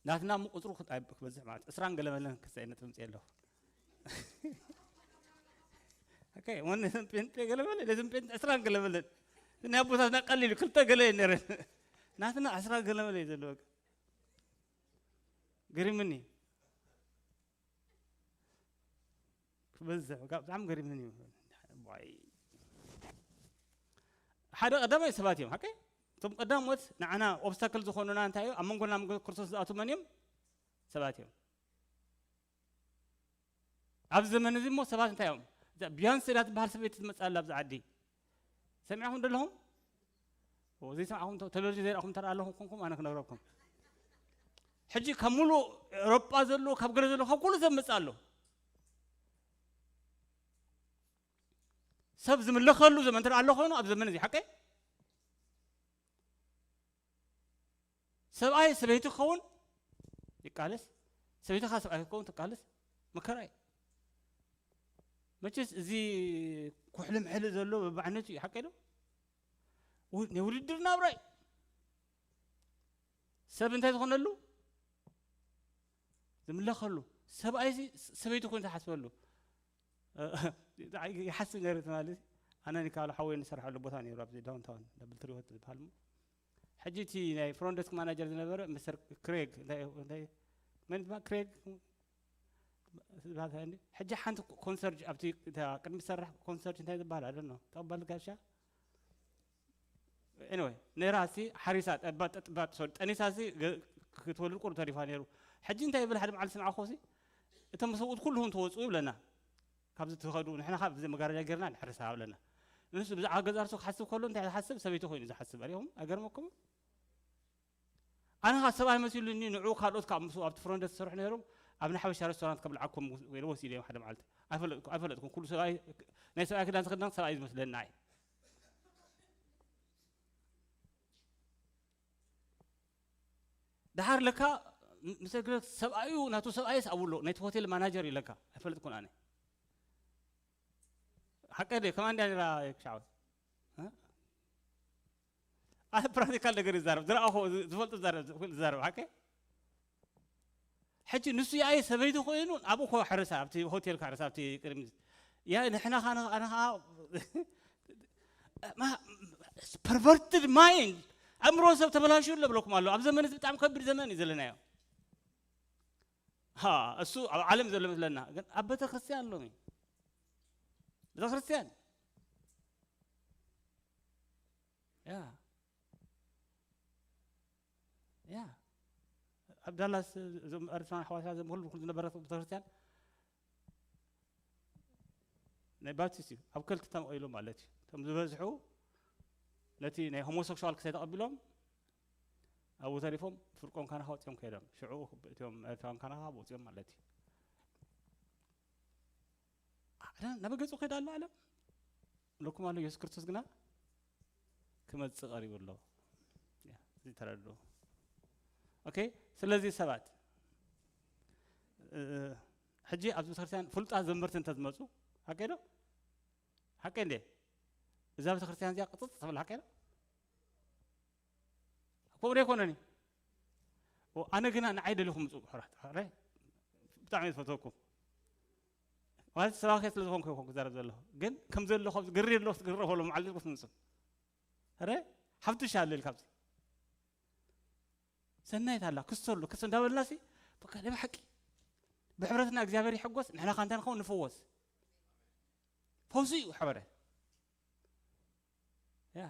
ናትና እሞ ቁጽሩ ክበዝሕ ማለት ዕስራን ገለመለን ክሳይ ነጥቢ ምጽእ ኣለኹ። ኦኬ፣ ወን ነዝም ጴንጤ ገለመለ፣ ነዝም ጴንጤ ዕስራን ገለመለን። ናይ ኣቦታትና ቀሊል ክልተ ገለ ነረን። ናትና ዕስራ ገለመለ እዩ ዘለዎ። ገሪምኒ። ክበዝሕ ብጣዕሚ ገሪምኒ እዩ። ሓደ ቀዳማይ ሰባት እዮም ሓቀይ እቶም ቀዳሞት ንዓና ኦብስታክል ዝኾኑና እንታይ እዩ ኣብ መንጎና መንጎ ክርስቶስ ዝኣቱ መን እዮም ሰባት እዮም ኣብዚ ዘመን እዚ እሞ ሰባት እንታይ እዮም ቢያንስ ዳ ትበሃል ሰበይቲ ትመፅእ ኣላ ኣብዚ ዓዲ ሰሚዕኹም ደለኹም ዘይሰማዕኹም ተለቪዥን ዘይረእኹም ተረኣ ኣለኹም ኮንኩም ኣነ ክነግረኩም ሕጂ ካብ ሙሉእ ኤሮጳ ዘሎ ካብ ገለ ዘሎ ካብ ኩሉ ሰብ መፅእ ኣሎ ሰብ ዝምለኸሉ ዘመን እንተ ኣሎ ኮይኑ ኣብ ዘመን እዚ ሓቀ ሰብኣይ ሰበይቲ ክኸውን ይቃለስ ሰበይትኻ ሰብኣይ ክኸውን ትቃለስ መከራ እዩ መቸስ እዚ ኩሕሊ ምሕሊ ዘሎ በብዓይነቱ እዩ ሓቀ ዶ ናይ ውድድር ናብራ እዩ ሰብ እንታይ ዝኾነሉ ዝምለኸሉ ሰብኣይ ሰበይቲ ኮይኑ ዝሓስበሉ ይሓስብ ነይሩ ትማሊ ኣነ ኒካሎ ሓወይ ንሰርሐሉ ቦታ ነይሩ ኣብዚ ዳውንታውን ደብል ትሪሆት ዝበሃል ሕጂ እቲ ናይ ፍሮንደስክ ማናጀር ዝነበረ ምስተር ክሬግ መን ድማ ክሬግ ሕጂ ሓንቲ ኮንሰርጅ ኣብቲ ቅድሚ ዝሰርሕ ኮንሰርጅ እንታይ ዝበሃል ኣለ ተባል ጋሻ ኤኒወይ ነይራ ሲ ሓሪሳ ጠባ ጠጥባ ሶሪ ጠኒሳ ሲ ክትወልድ ቁሩብ ተሪፋ ነይሩ። ሕጂ እንታይ ይብል ሓደ መዓልቲ ስምዓኹ ሲ እቶም ሰብኡት ኩልኹም ተወፅኡ ይብለና። ካብዚ ትኸዱ ንሕና ካብ ብዘይ መጋረጃ ጌርና ንሕርሳ ይብለና። ንሱ ብዛዕባ ገዛ ርሱ ክሓስብ ከሎ እንታይ ዝሓስብ ሰበይቲ ኮይኑ ዝሓስብ ኣሪኹም ኣይገርመኩም? ኣነ ኻ ሰብኣይ መሲሉኒ ንዑ ካልኦት ካብ ምስኡ ኣብቲ ፍሮንደስ ዝሰርሑ ነይሮም ኣብ ናይ ሓበሻ ሬስቶራንት ከብልዓኩም ኢለ ወሲደ እዮም ሓደ መዓልቲ ኣይፈለጥኩ ኣይፈለጥኩም ኩሉ ሰብኣይ ናይ ሰብኣይ ክዳን ዝኽዳን ሰብኣይ ዝመስለኒ ኣይ ድሓር ለካ ምስ እግረ ሰብኣዩ ናቱ ሰብኣይስ ኣብሎ ናይቲ ሆቴል ማናጀር እዩ ለካ ኣይፈለጥኩን ኣነ ሓቀ ደ ከማን ዲያ ነራ ክሻወት ኣነ ፕራክቲካል ነገር ይዛረብ ዝረኣኹ ዝፈልጡ ዝዛረብ ሓቀ ሕጂ ንሱ ያየ ሰበይቲ ኮይኑ ኣብኡ ኮ ሕርሳ ኣብቲ ሆቴል ካርሳ ኣብቲ ቅድሚ ያ ንሕና ኸዓ ኣነ ኸዓ perverted mind ኣእምሮ ሰብ ተበላሽዩ ኣሎ ብለኩም ኣሎ። ኣብ ዘመን እዚ ብጣዕሚ ከቢድ ዘመን እዩ ዘለናዮ። ሃ እሱ ኣብ ዓለም ዘሎ መስለና ግን ኣብ ቤተ ክርስቲያን ኣሎ። ቤተ ክርስቲያን ያ ያ ኣብ ዳላስ እዞም ኤርትራን ኣሕዋትና እዞም ኩሉ ኩሉ ዝነበረ ቤተክርስትያን ናይ ባፕቲስት እዩ። ኣብ ክልተ ተመቒሉ ማለት እዩ። እቶም ዝበዝሑ ነቲ ናይ ሆሞሴክሹዋል ክሳይ ተቐቢሎም ኣብኡ ተሪፎም ፍርቆም ካናኻ ወፂኦም ከይዶም። ሽዑ እቶም ኤርትራን ካናኻ ወፂኦም ማለት እዩ። ዓለም ናብ ገጹ ከይዳ ኣሎ ዓለም። ለኩም ኣሎ ኢየሱስ ክርስቶስ ግና ክመጽእ ቀሪቡ ኣሎ። ያ፣ እዚ ተረድኡ። ኦኬ፣ ስለዚ ሰባት፣ እ፣ ሕጂ ኣብዚ ቤተክርስትያን ፍሉጣት ዘመርቲ እንተዝመጹ፣ ሓቀይ ዶ? ሓቀይ እንዴ? እዛ ቤተክርስትያን እዚኣ ቅጽጽ ትብል ሓቀይ ዶ? ከምኡ ዶ ኣይኮነን እዩ? ኦ፣ ኣነ ግና ንዓይ ደሊኹም ምጹ፣ ሕራት። ኣረ፣ ብጣዕሚ እየ ዝፈትወኩም። ማለት ሰባኺ ስለ ዝኾንኩ ይኾን ክዛረብ ዘለኹ። ግን ከም ዘለኹ ኣብዚ ግሪ ኣሎ፣ ትግረፈሉ መዓልቲ ትምጹ። ኣረ፣ ሓፍትሽ ኣለ ኢልካ ኣብዚ። ሰናይት ኣላ፣ ክስቶ ኣሎ፣ ክስቶ እንዳበልናሲ፣ በቃ፣ ናይ ብሓቂ ብሕብረትና እግዚኣብሔር ይሕጎስ፣ ንሕና ካንታ ንኸውን ንፍወስ። ፈውሲ እዩ ሕበረ። ያ።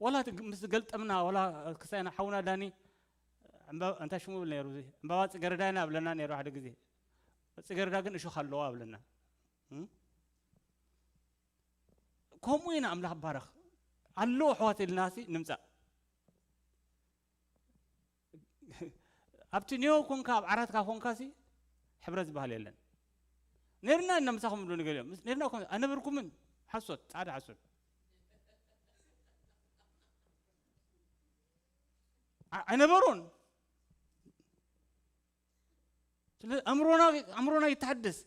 ወላ እቲ ግ-፣ ምስ ገልጠምና፣ ወላ ክሳይና ሓውና ዳኒ፣ ዕምባ-፣ እንታይ ሽሙ ይብል ነይሩ እዚ? ዕምባባ ጽጌረዳ ኢና ብለና ነይሩ ሓደ ግዜ። ጽጌረዳ ግን እሾኽ ኣለዋ ብለና። እም? ከምኡ ኢና ኣምላኽ ባረኽ። ኣሎ ኣሕዋት ኢልናሲ ንምጻእ። ኣብቲ ኒዮ ኮንካ፣ ኣብ ዓራትካ ኮንካሲ ሕብረት ዝበሃል የለን። ነርና እና ምሳኹም ብሎ ንገሊኦም። ምስ-፣ ነርና ኮን-፣ ኣነበርኩምን? ሓሶት፣ ጻዕዳ ሓሶት። ኣ-፣ ኣይነበሩን። ስለ ኣእምሮና፣ ኣእምሮና ይተሓደስ።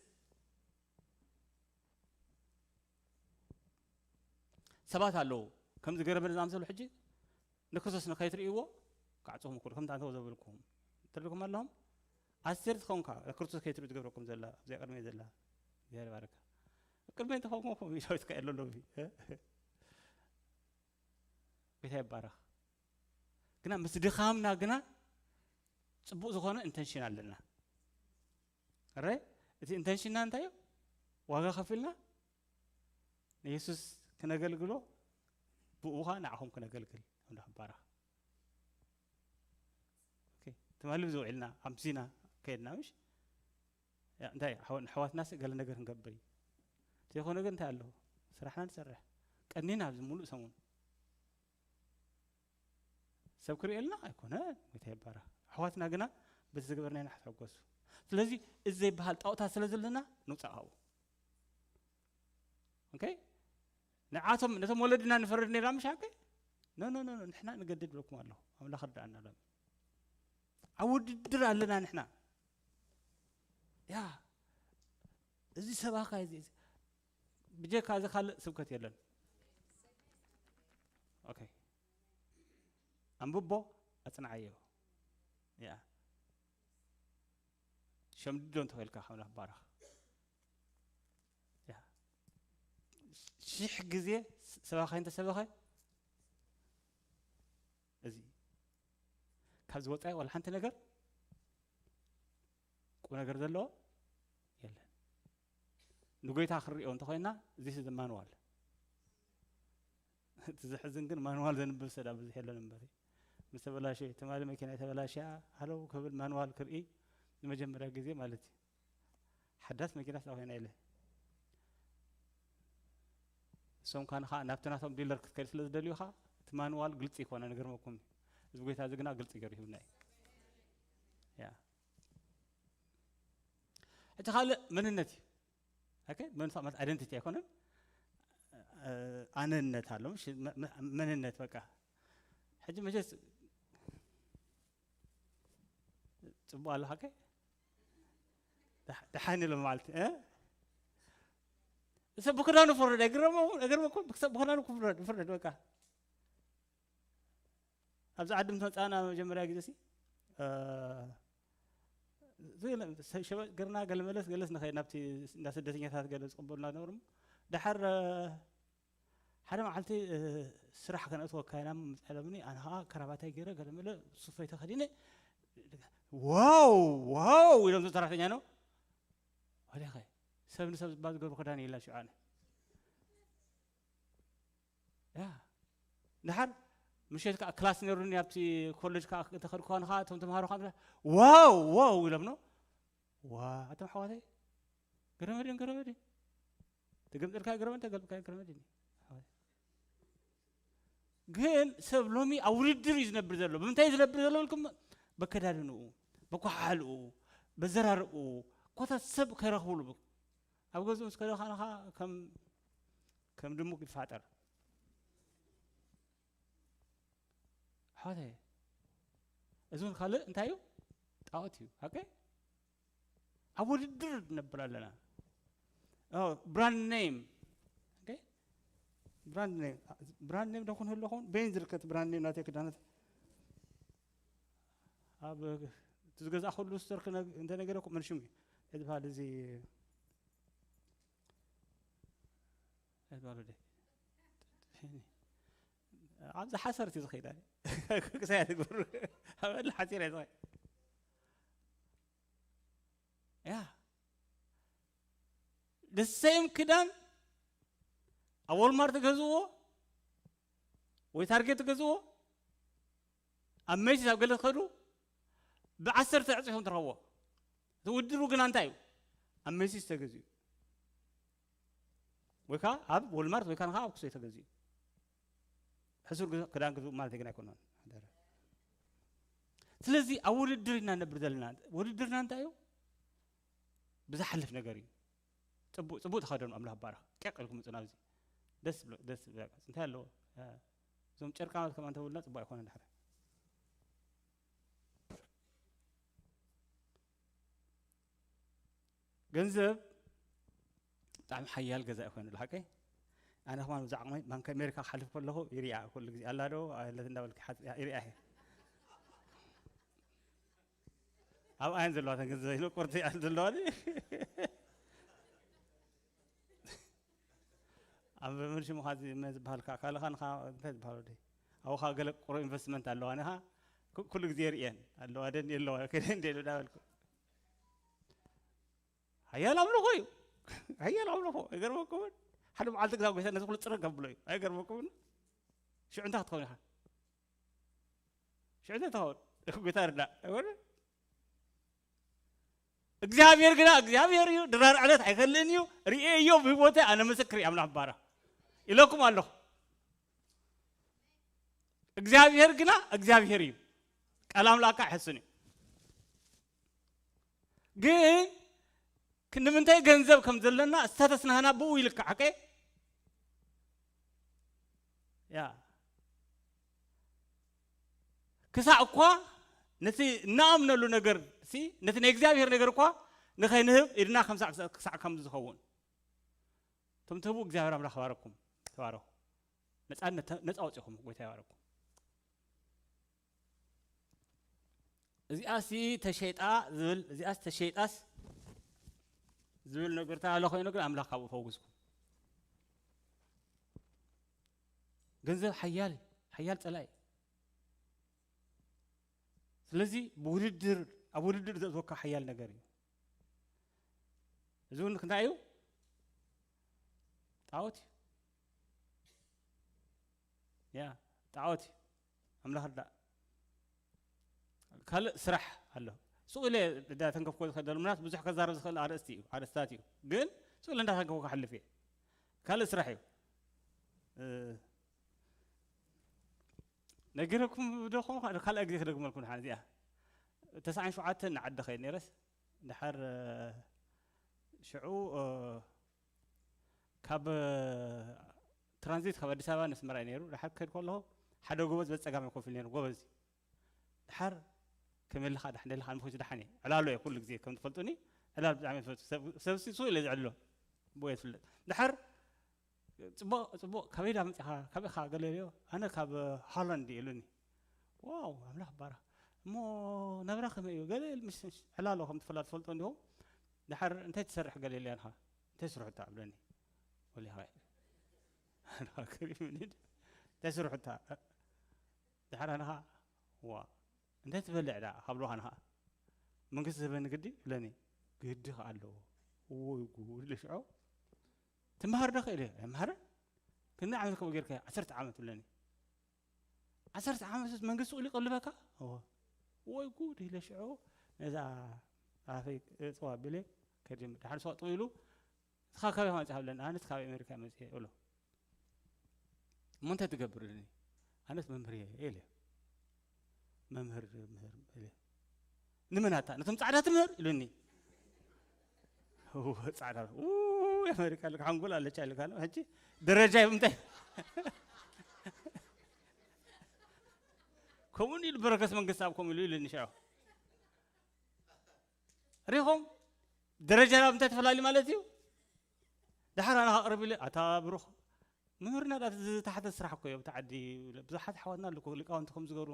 ሰባት ኣለዉ፣ ከምዚ ገረበን ዝኣምሰሉ ሕጂ ንክርስቶስ ንኸይትርእይዎ ክዓጽኹም ይኽእሉ። ከምቲ ኣንተ ዘበልኩኹም ትርድኩም ኣለኹም። ኣስቴር ትኸውን ከኣ ንክርስቶስ ከይትርእዩ ትገብረኩም ዘላ፣ ኣብዚኣ ቅድመይ ዘላ እግዚኣብሔር ይባርካ። ቅድመይ እንተኾንኩም ዳዊት ከ የሎ ኣለዉ። እ? ጌታ ይባረኽ። ግና ምስ ድኻምና ግና ጽቡቕ ዝኾነ ኢንተንሽን ኣለና። ኣረ፣ እቲ ኢንተንሽንና እንታይ እዩ? ዋጋ ከፊልና ንየሱስ ክነገልግሎ፣ ብኡ ኸኣ ንዓኹም ክነገልግል። ኣምላኽ ይባረኽ። ኦኬ፣ ትማሊ ብዚ ውዒልና፣ ኣምሲና ከይድና፣ ምሽ? ያ፣ እንታይ፣ ኣሕዋ-፣ ንኣሕዋትናስ ገለ ነገር ክንገብር እዩ። ዘይኮነ ግን እንታይ ኣሎ? ስራሕና ንሰርሕ። ቀኒና ኣብዚ ሙሉእ ሰሙን። ሰብ ክርእየልና ኣይኮነ፣ ጌታ ይባረኽ። ኣሕዋትና ግና በቲ ዝገበርናዮ ንሕተሐጎሱ። ስለዚ እዚ ዘይበሃል ጣኦታት ስለ ዘለና ንውጻእ ካብኡ። ኦኬ? ንዓቶም፣ ነቶም ወለድና ንፈርድ ነይርና ምሽ ሓቀይ? ኖ፣ ኖ፣ ኖ፣ ኖ፣ ንሕና ንገድድ ብለኩም ኣለኹ። ኣምላኽ ርድኣና ሎም። ኣብ ውድድር ኣለና ንሕና። ያ፣ እዚ ሰባኻ፣ እዚ፣ እዚ። ብጀካ እዚ ካልእ ስብከት የለን። ኦኬ። ኣንብቦ፣ ኣጽንዓዮ። ያ። ሸምድዶ እንተኾይልካ፣ ኣምላኽ ባረኽ። ያ። ሽሕ ግዜ ስ-፣ ሰባኻይ እንተሰበኸ፣ እዚ ካብዚ ወጻኢ ዋላ ሓንቲ ነገር ቁም ነገር ዘለዎ የለን። ንጎይታ ክንሪኦ እንተኾይና፣ this is the manual። እቲ ዘሕዝን ግን ማንዋል ዘንብብ ሰብ ብዙሕ የለን እምበሪ። ምስ ተበላሸ፣ ትማሊ መኪና ተበላሽያ፣ ሃለው ክብል ማንዋል ክርኢ ንመጀመርያ ግዜ ማለት እዩ። ሓዳስ መኪና ስለ ኮይና ኢለ። እሶም ካን ኸዓ ናብቲ ናቶም ዲለር ክትከድ ስለ ዝደልዩ ኸዓ፣ እቲ ማንዋል ግልጺ ይኮነ፣ ንገርመኩም እዩ። እዚ ጎይታ እዚ ግና ግልጺ ገይሩ ሂብና እዩ። ያ። እቲ ካልእ መንነት እዩ። ኦኬ፣ መንነት ማለት ኣይደንቲቲ ኣይኮነን። እ፣ ኣነነት ኣሎ፣ ምሽ? መ-፣ መ-፣ መንነት በቃ። ሕጂ መቸስ ጽቡቕ ኣለኻ፣ ኦኬ? ደሕ-፣ ደሓን ኢሎም ማለት፣ እ? ሰብ ብክዳኑ ፍረድ፣ ኣይግረመኩም? ኣይገርመኩም? ሰብ ብክዳኑ ክፍረድ፣ ፍረድ በቃ። ኣብዚ ዓዲ ምስ መጻና መጀመርያ ግዜ ሲ፣ እ፣ ሸበጥ ገርና ገለ መለስ ገለስ ንኸይድ ናብቲ እንዳ ስደተኛታት ገለ ዝቕበሉና ነበሩ። ድሓር ሓደ መዓልቲ ስራሕ ከነእትወካ ኢና ምጽለምኒ። ኣነ ከዓ ከራባታይ ገይረ ገለ መለ ሱፈይ ተኸዲነ። ዋው ዋው ኢሎም ሰራሕተኛ ነው። ወዲኸ ሰብ ንሰብ ዝባ ዝገብሩ ክዳን የላ ሽዓነ። ያ ድሓር ምሸት ከዓ ክላስ ነሩኒ ኣብቲ ኮሌጅ ከዓ እንተኸድኩ ከንኻ እቶም ተምሃሮ ከዓ ዋው ዋው ኢሎም ነው። ዋ ኣቶም ሓዋተይ ገረመድን ገረመድን ትግምጥልካ ገረመን ተገልብካ ገረመድን። ግን ሰብ ሎሚ ኣብ ውድድር እዩ ዝነብር ዘሎ። ብምንታይ እዩ ዝነብር ዘሎ ኢልኩም? በከዳድንኡ፣ በኳሓልኡ፣ በዘራርኡ ኮታ ሰብ ከይረኽብሉ። ኣብ ገዝኡ ምስ ከደ ከዓኻ ከም ከም ድሙቅ ይፋጠር። ሓወተ እዚ እውን ካልእ እንታይ እዩ? ጣዖት እዩ። ኦኬ፣ ኣብ ውድድር ነብር ኣለና። ብራንድ ኔም ብራንድ ኔም ብራንድ ኔም ደኹን ህለኹን በይን ዝርከት ብራንድ ኔም ናተይ ክዳነት ኣብ እቲ ዝገዛእኩሉ ስቶር ክነ- እንተነገረኩም ምን ሽሙ እዩ ዝበሃል እዚ ዝበሃል ወደ ኣብዚ ሓሰርቲ ዝኸይዳ ክሳያ ትግብሩ ኣበል ሓፂር እየ ዝኸይድ ያ ደሰይም ክዳን ኣብ ወልማርት ገዝዎ ወይ ታርጌት ገዝዎ ኣብ መይሲስ ኣብ ገለ ትኸዱ ብዓሰርተ ዕፅፎም ትረኽቦ። እቲ ውድድሩ ግና እንታይ እዩ? ኣብ መይሲስ ተገዚኡ ወይ ከዓ ኣብ ወልማርት ወይ ከዓ ኣብ ክሶይ ተገዚኡ ሕሱር ክዳን ግዝኡ ማለት ግን ኣይኮነን። ስለዚ ኣብ ውድድር ኢና ነብር ዘለና። ውድድርና እንታይ እዩ? ብዝሓልፍ ነገር እዩ። ፅቡቅ ፅቡቅ ተኸደኑ ኣምላኽ ባረኽ። ቀቅ ኢልኩም ምፁ ናብዚ ደስ ብሎ ደስ ብሎ እንታይ ኣለዎ? እዞም ጨርቃማት ከማን ተብሉና ፅቡቅ ኣይኮነን። ድሓር ገንዘብ ብጣዕሚ ሓያል ገዛ ይኮይኑ ሓቀይ ኣነ ከማን ብዛዕባ ዓቕመይ ባንክ ኣሜሪካ ክሓልፍ ከለኹ ይሪኣ ኩሉ ግዜ ኣላ ዶ ኣለት እንዳበልክ ሓ- ይሪኣ እየ ኣብ ኣየን ዘለዋ ተን ገንዘብ ኢሉ ቁርቲ እያ ዘለዋ ኣብ ምን ሽሙ ኻዚ መ ዝበሃል ከዓ ካልኻ ንኻ እንታይ ዝበሃል ወደይ ኣብኻ ገለ ቁሩብ ኢንቨስትመንት ኣለዋ ንኻ ኩሉ ግዜ ይርእየን ኣለዋ ደን ኣለዋ ከደ እንደ ኢሉ እንዳበልኩ ሓያል ኣምልኾ እዩ። ሓያል ኣምልኾ ኣይገርመኩምን? ሓደ መዓልቲ ግዛ ጎይታ ነዚ ኩሉ ፅረግ ከብሎ እዩ። ኣይገርመኩምን? ሽዑ እንታይ ክትኸውን ኢኻ? ሽዑ እንታይ ትኸውን? ጎይታ ርዳእ። ኣይኮነ? እግዚኣብሔር ግና እግዚኣብሔር እዩ። ድራር ዕለት ኣይከልእን እዩ። ርእየዮ ብህይወተይ ኣነ ምስክር እዩ ኣምላኽ ባራ ኢለኩም ኣለኹ። እግዚኣብሔር ግና እግዚኣብሔር እዩ። ቃል ኣምላኽካ ኣይሕስን እዩ። ግን ክንምንታይ ገንዘብ ከም ዘለና ስታተስ ናህና ብኡ ይልካዕ ሓቀ ያ ክሳዕ እኳ ነቲ እናኣምነሉ ነገር ሲ ነቲ ናይ እግዚኣብሔር ነገር እኳ ንኸይንህብ ኢድና ከምሳ ክሳዕ ከም ዝኸውን እቶም ትህቡ እግዚኣብሔር ኣምላኽ ባረኩም ተባረኹ ነፃነት ነፃ ወፂኹም ጎይታ ይባረኩም እዚኣሲ ተሸይጣ ዝብል እዚኣስ ተሸይጣስ ዝብል ነገር ተባለ ኮይኑ ግን ኣምላኽ ካብኡ ፈውስኩም ገንዘብ ሓያል ሓያል ፀላኢ ስለዚ ብውድድር ኣብ ውድድር ዘእትወካ ሓያል ነገር እዩ እዚ እውን እንታይ እዩ ጣዖት እዩ ያ ጣዖት እዩ ኣምላኽ ዳ ካልእ ስራሕ ኣሎ ሱቕ ኢለ እንዳተንከፍኮ ዝኽእል ዘሎ ምናት ብዙሕ ከዛረብ ዝኽእል ኣርእስቲ እዩ ኣርእስታት እዩ ግን ሱቕ ኢለ እንዳተንከፍኮ ክሓልፍ እየ ካልእ ስራሕ እዩ ነጊረኩም ዶ ኾን ካልእ ግዜ ክደግመልኩም ሓን እዚኣ ተስዓን ሸውዓተን ንዓዲ ኸይድ ነይረስ ድሓር ሽዑ ካብ ትራንዚት ካብ ኣዲስ ኣበባ ነስመራ እዩ ነይሩ ድሓር ክኸድ ከለኹ ሓደ ጎበዝ በፀጋም ኮፍ ኢሉ ነይሩ ጎበዝ ድሓር ከመይ ኣለኻ ዳሕን ኣለኻ ንፈቱ ዳሓን እየ ዕላሎ እየ ኩሉ ግዜ ከም ትፈልጡኒ ዕላል ብጣዕሚ ፈቱ ሰብ ሲሱ ኢለ ዝዕሎ ብኡ እየ ዝፍለጥ ድሓር ፅቡቅ ፅቡቅ ካበይ ዳ መፅኻ ካበይ ኢኻ ገለ ኢለዮ ኣነ ካብ ሃላንድ ኢሉኒ ዋው ኣምላኽ ባራ እሞ ናብራ ከመይ እዩ? ገለ ኢሉ ምስ ዕላሎ ከም ትፈላ ትፈልጦ እንዲኹም። ድሓር እንታይ ትሰርሕ ገለ ኢለያ ንኻ? እንታይ ስርሑ እታ እብለኒ። ወሊኻ እንታይ ስርሑ እታ? ድሓር ንኻ ዋ እንታይ ትበልዕ ዳ ካብልኻ ንኻ መንግስቲ ዝህበኒ ግዲ ይብለኒ። ግዲ ከ ኣለዎ። እወይ ጉድ ኢለ ሽዑ ትመሃር ዶ ክእል እየ ኣይመሃርን። ክንደይ ዓመት ከምኡ ጌርካ? ዓሰርተ ዓመት ይብለኒ። ዓሰርተ ዓመት መንግስቲ ቁሊ ይቀልበካ። እወ። ወይ ጉድ ኢለ ሽዑ ነዛ ኣፈይ እፅዋ ቢለ ከድም ድሓር ሰጥ ኢሉ ንስኻ ካበይ መፅእ ብለኒ። ኣነስ ካብ ኣሜሪካ መፅእ እብሎ። እሞ እንታይ ትገብር ኢሉኒ። ኣነስ መምህር እየ ኢለ። መምህር ምህር ኢለ። ንመን ኣታ ነቶም ፃዕዳ ትምህር ኢሉኒ። እወ፣ ፃዕዳ ኡ፣ ኣሜሪካ ልክ ሓንጎል ኣለቻ ኢልካ ነው ሕጂ ደረጃ ይምንታይ ከምኡ ኢሉ በረከስ መንግስቲ ኣብ ከምኡ ኢሉ ኢሉኒ ሽዑ ሪኹም ደረጃ ናብ እንታይ ተፈላለዩ ማለት እዩ። ድሓር ኣነ ከቕርብ ኢለ ኣታ ብሩኽ ምህርና ዳ ዝተሓተ ስራሕ እኮ እዮም ተዓዲ ብዙሓት ሓዋትና ኣለኩ ሊቃውንቲ ከም ዝገብሩ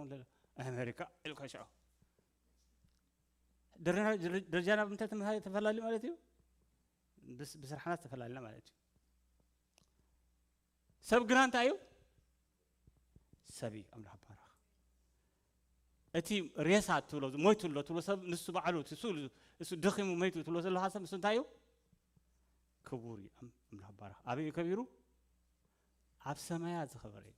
ኣሜሪካ ኢልካ ሽዑ ደረጃ ናብ ምንታይ ተፈላለዩ ማለት እዩ። ብስርሓና ዝተፈላለና ማለት እዩ። ሰብ ግና እንታይ እዩ? ሰብ እዩ ኣምላኽ ባረኽ። እቲ ሬሳ ትብሎ ሞይቱ ኣሎ ትብሎ ሰብ ንሱ ባዕሉ እቲ ስእሉ እሱ ደኺሙ መይቱ ትብሎ ዘለኻ ሰብ ንሱ እንታይ እዩ? ክቡር እዩ። ኣም- ኣምላኽ ባረኽ። ኣበይ እዩ ከቢሩ? ኣብ ሰማያት ዝኸበረ እዩ።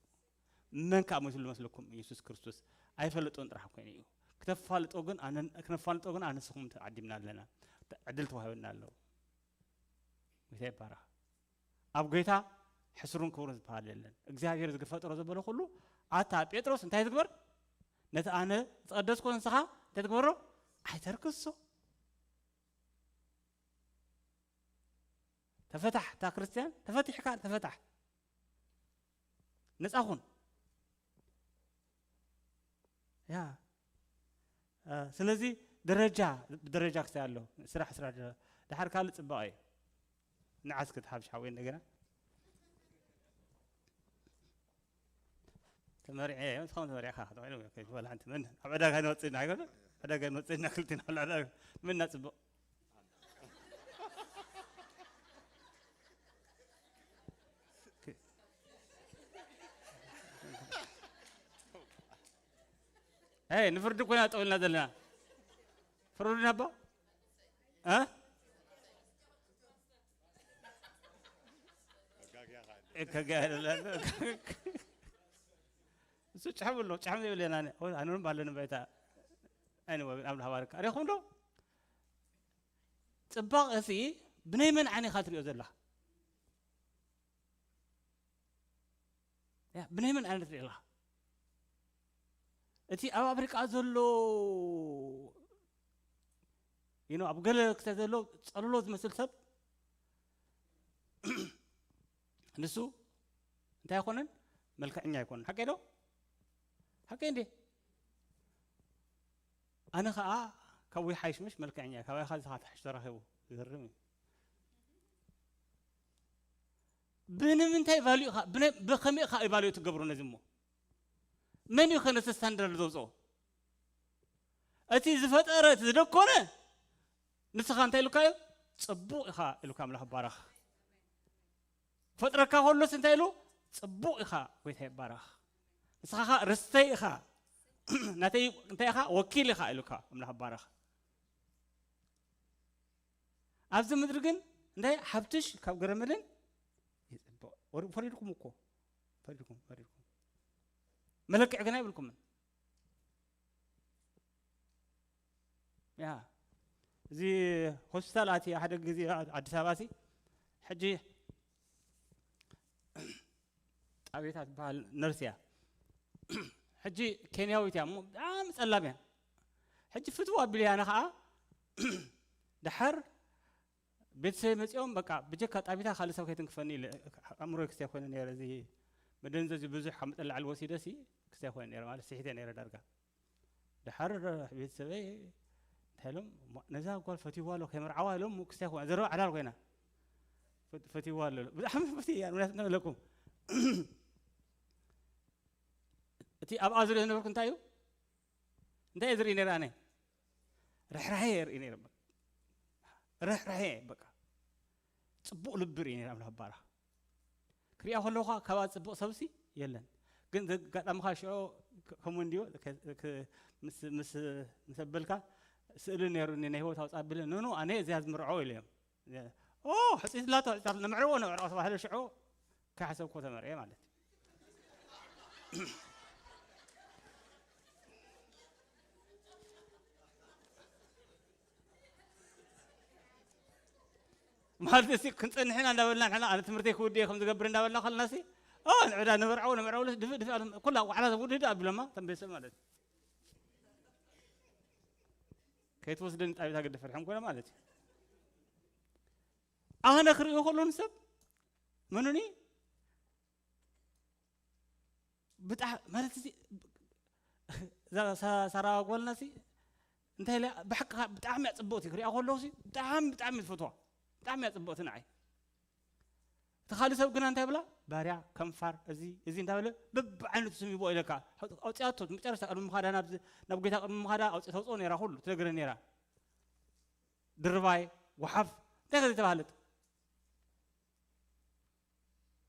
መን ከዓ ሞይቱ ዝመስለኩም? ኢየሱስ ክርስቶስ። ኣይፈልጦን ጥራሕ ኮይኑ እዩ። ክተፋልጦ ግን ኣነ- ክነፋልጦ ግን ኣነስኹም ተዓዲምና ኣለና። ዕድል ተዋሂበና ኣለዉ። ጌታ ይባረኽ። ኣብ ጌታ ሕስሩን ክቡርን ዝበሃል የለን። እግዚኣብሔር ዝፈጠሮ ዘበለ ኩሉ ኣታ ጴጥሮስ እንታይ ትግበር? ነቲ ኣነ ዝቐደስኮ ንስኻ እንታይ ትግበሮ? ኣይተርክሶ። ተፈታሕ እታ ክርስትያን ተፈቲሕካ ተፈታሕ ነፃ ኩን። ያ ስለዚ ደረጃ ብደረጃ ክስታይ ኣሎ። ስራሕ ስራሕ ደረጃ ድሓር ካልእ ፅባቐ እዩ። ንዓስ ክትሓብሽ ሓወይ እንደገና ተመሪዐ እየ። እስኻውን ተመሪዕካ ክትውዕል ወይ ከይትበልዕ ሓንቲ መን ኣብ ዕዳጋ ንወፅእና ኣይኮነ ዕዳጋ ንወፅእና ክልቲና ኣብ ዕዳጋ መን እናፅቡቕ ይ ንፍርዲ ኮይና ጠውልና ዘለና ፍርዱና ኣቦ እሱ ጭሕም ኣሎ ጭሕም ዘይብለና ኣነም ኣለኒ ባይታ ኣይንወብን ኣብ ንሃባርካ ሪኹም ዶ ፅባቕ እዚ ብናይ መን ዓይኒ ኢኻ ትሪኦ ዘለኻ ብናይ መን ዓይነት ሪእኻ እቲ ኣብ ኣፍሪቃ ዘሎ you know ኣብ ገለ ክተ ዘሎ ጸለሎ ዝመስል ሰብ ንሱ እንታይ ኣይኮነን መልክዐኛ ኣይኮነን ሓቀይ ዶ ሓቀይ እንዴ ኣነ ከዓ ካብ ወይ ሓይሽምሽ መልክዐኛ ካብ ይካ ዝካ ትሕሽ ተረኺቡ ዝገርም እዩ ብንምንታይ ቫልዩ ኢኻ ብኸመይ ኢኻ ኢቫልዩ ትገብሩ ነዚ እሞ መን እዩ ከነቲ ስታንዳርድ ዘውፅኦ እቲ ዝፈጠረ እቲ ዝደኮነ ንስኻ እንታይ ኢሉካ እዩ ፅቡቕ ኢኻ ኢሉካ ኣምላኽ ባረኽ ፈጥረካ ከሎስ እንታይ ኢሉ ፅቡቕ ኢኻ ጎይታ ይባረኽ ንስኻ ኸ ርስተይ ኢኻ ናተይ እንታይ ኢኻ ወኪል ኢኻ ኢሉካ ኣምላኽ ባረኽ ኣብዚ ምድሪ ግን እንታይ ሓብትሽ ካብ ገረመልን ይፅብቕ ወሪድ ፈሪድኩም እኮ ፈሪድኩም ፈሪድኩም መለክዕ ግን ኣይብልኩምን ያ እዚ ሆስፒታል ኣቲ ሓደ ግዜ ኣዲስ ኣበባ ሲ ሕጂ ጣቤታ ትበሃል ነርስ እያ ሕጂ ኬንያዊት እያ እሞ ብጣዕሚ ፀላም እያ ሕጂ ፍትዋ ኣቢልያ ኣነ ከዓ ድሓር ቤተሰብ መፂኦም በቃ ብጀካ ጣቢታ ካልእ ሰብ ከይትንክፈኒ ኢለ ኣእምሮ ክስተ ኮይነ ነረ እዚ መደንዘዚ ብዙሕ ካብ መጠን ላዕሊ ወሲደ ሲ ክስተ ኮይነ ነረ ማለት ስሒተ ነረ ዳርጋ ድሓር ቤተሰበይ እንታይ ኢሎም ነዛ ጓል ፈትዋ ኣሎ ከይመርዓዋ ኢሎም ክስተ ኮይነ ዘረባ ዕላል ኮይና ፈትዋ ኣሎ ብጣዕሚ ፈትያ ንብለኩም እቲ ኣብኣ ዝሪኦ ዝነበርኩ እንታይ እዩ እንታይ እየ ዝርኢ ነይረ ኣነ? ርሕራሄ እየ ርኢ ነይረ። በቃ ርሕራሄ፣ በቃ ጽቡቕ ልቢ ርኢ ነይረ ኣምላኽ ባራ። ክሪኣ ከለኹ ካብ ጽቡቕ ሰብሲ የለን። ግን ዘጋጣምኻ ሽዑ ከ-፣ ከምኡ እንድዩ ከ-፣ ከ-፣ ምስ፣ ምስ፣ ምስ ኣበልካ ስእሊ ነይሩኒ ናይ ህይወት ኣውጻ ኣቢለ፣ ኖኖ፣ ኣነ እዚኣ ዝምርዖ ኢለ እዮም። ኦ፣ ሕጽይት ኣላቶ፣ ሕጽይት ኣላቶ፣ ነምዕርዎ፣ ነምዕርዎ ተባህለ ሽዑ ከይሓሰብኩ ተመርዕየ ማለት እዩ። ማለት እዚ ክንጸንሕ ኢና እንዳበልና ንሕና ኣነ ትምህርተይ ክውድእ ከም ዝገብር እንዳበልና ከለና ሲ ኦ ንዕዳ ንበርዓው ንበርዓው ድፍ ድፍ ኣሉ ኩላ ዋዕላ ውድድ ኣቢሎማ ተንቤሰ ማለት እዩ። ከይትወስደኒ ጣቢታ ግዲ ፈርሖም ኮነ ማለት እዩ። ኣነ ክርእዮ ከሎ ንሰብ ምኑኒ ብጣዕ ማለት እዚ እዛ ሳ-፣ ሳራ ጓልና ሲ እንታይ ኢለ ብሓቂ ብጣዕሚ እያ ጽብቕቲ ክሪኣ ከለኹ ሲ ብጣዕሚ ብጣዕሚ ዝፈትዋ ብጣዕሚ እያ ጽብቕቲ ንዓይ። እቲ ካልእ ሰብ ግና እንታይ ብላ ባርያ ከንፋር እዚ እዚ እንታይ በለ በብዓይነቱ ስም ይቦ ኢለካ ኣውፅኣቶ መጨረሽታ ቅድሚ ምኻዳ ናብ ናብ ጌታ ቅድሚ ምኻዳ ኣውፅእ ተውፅኦ ነይራ ኩሉ ትነግረ ነይራ። ድርባይ ጓሓፍ እንታይ ከ ዘይተባህለት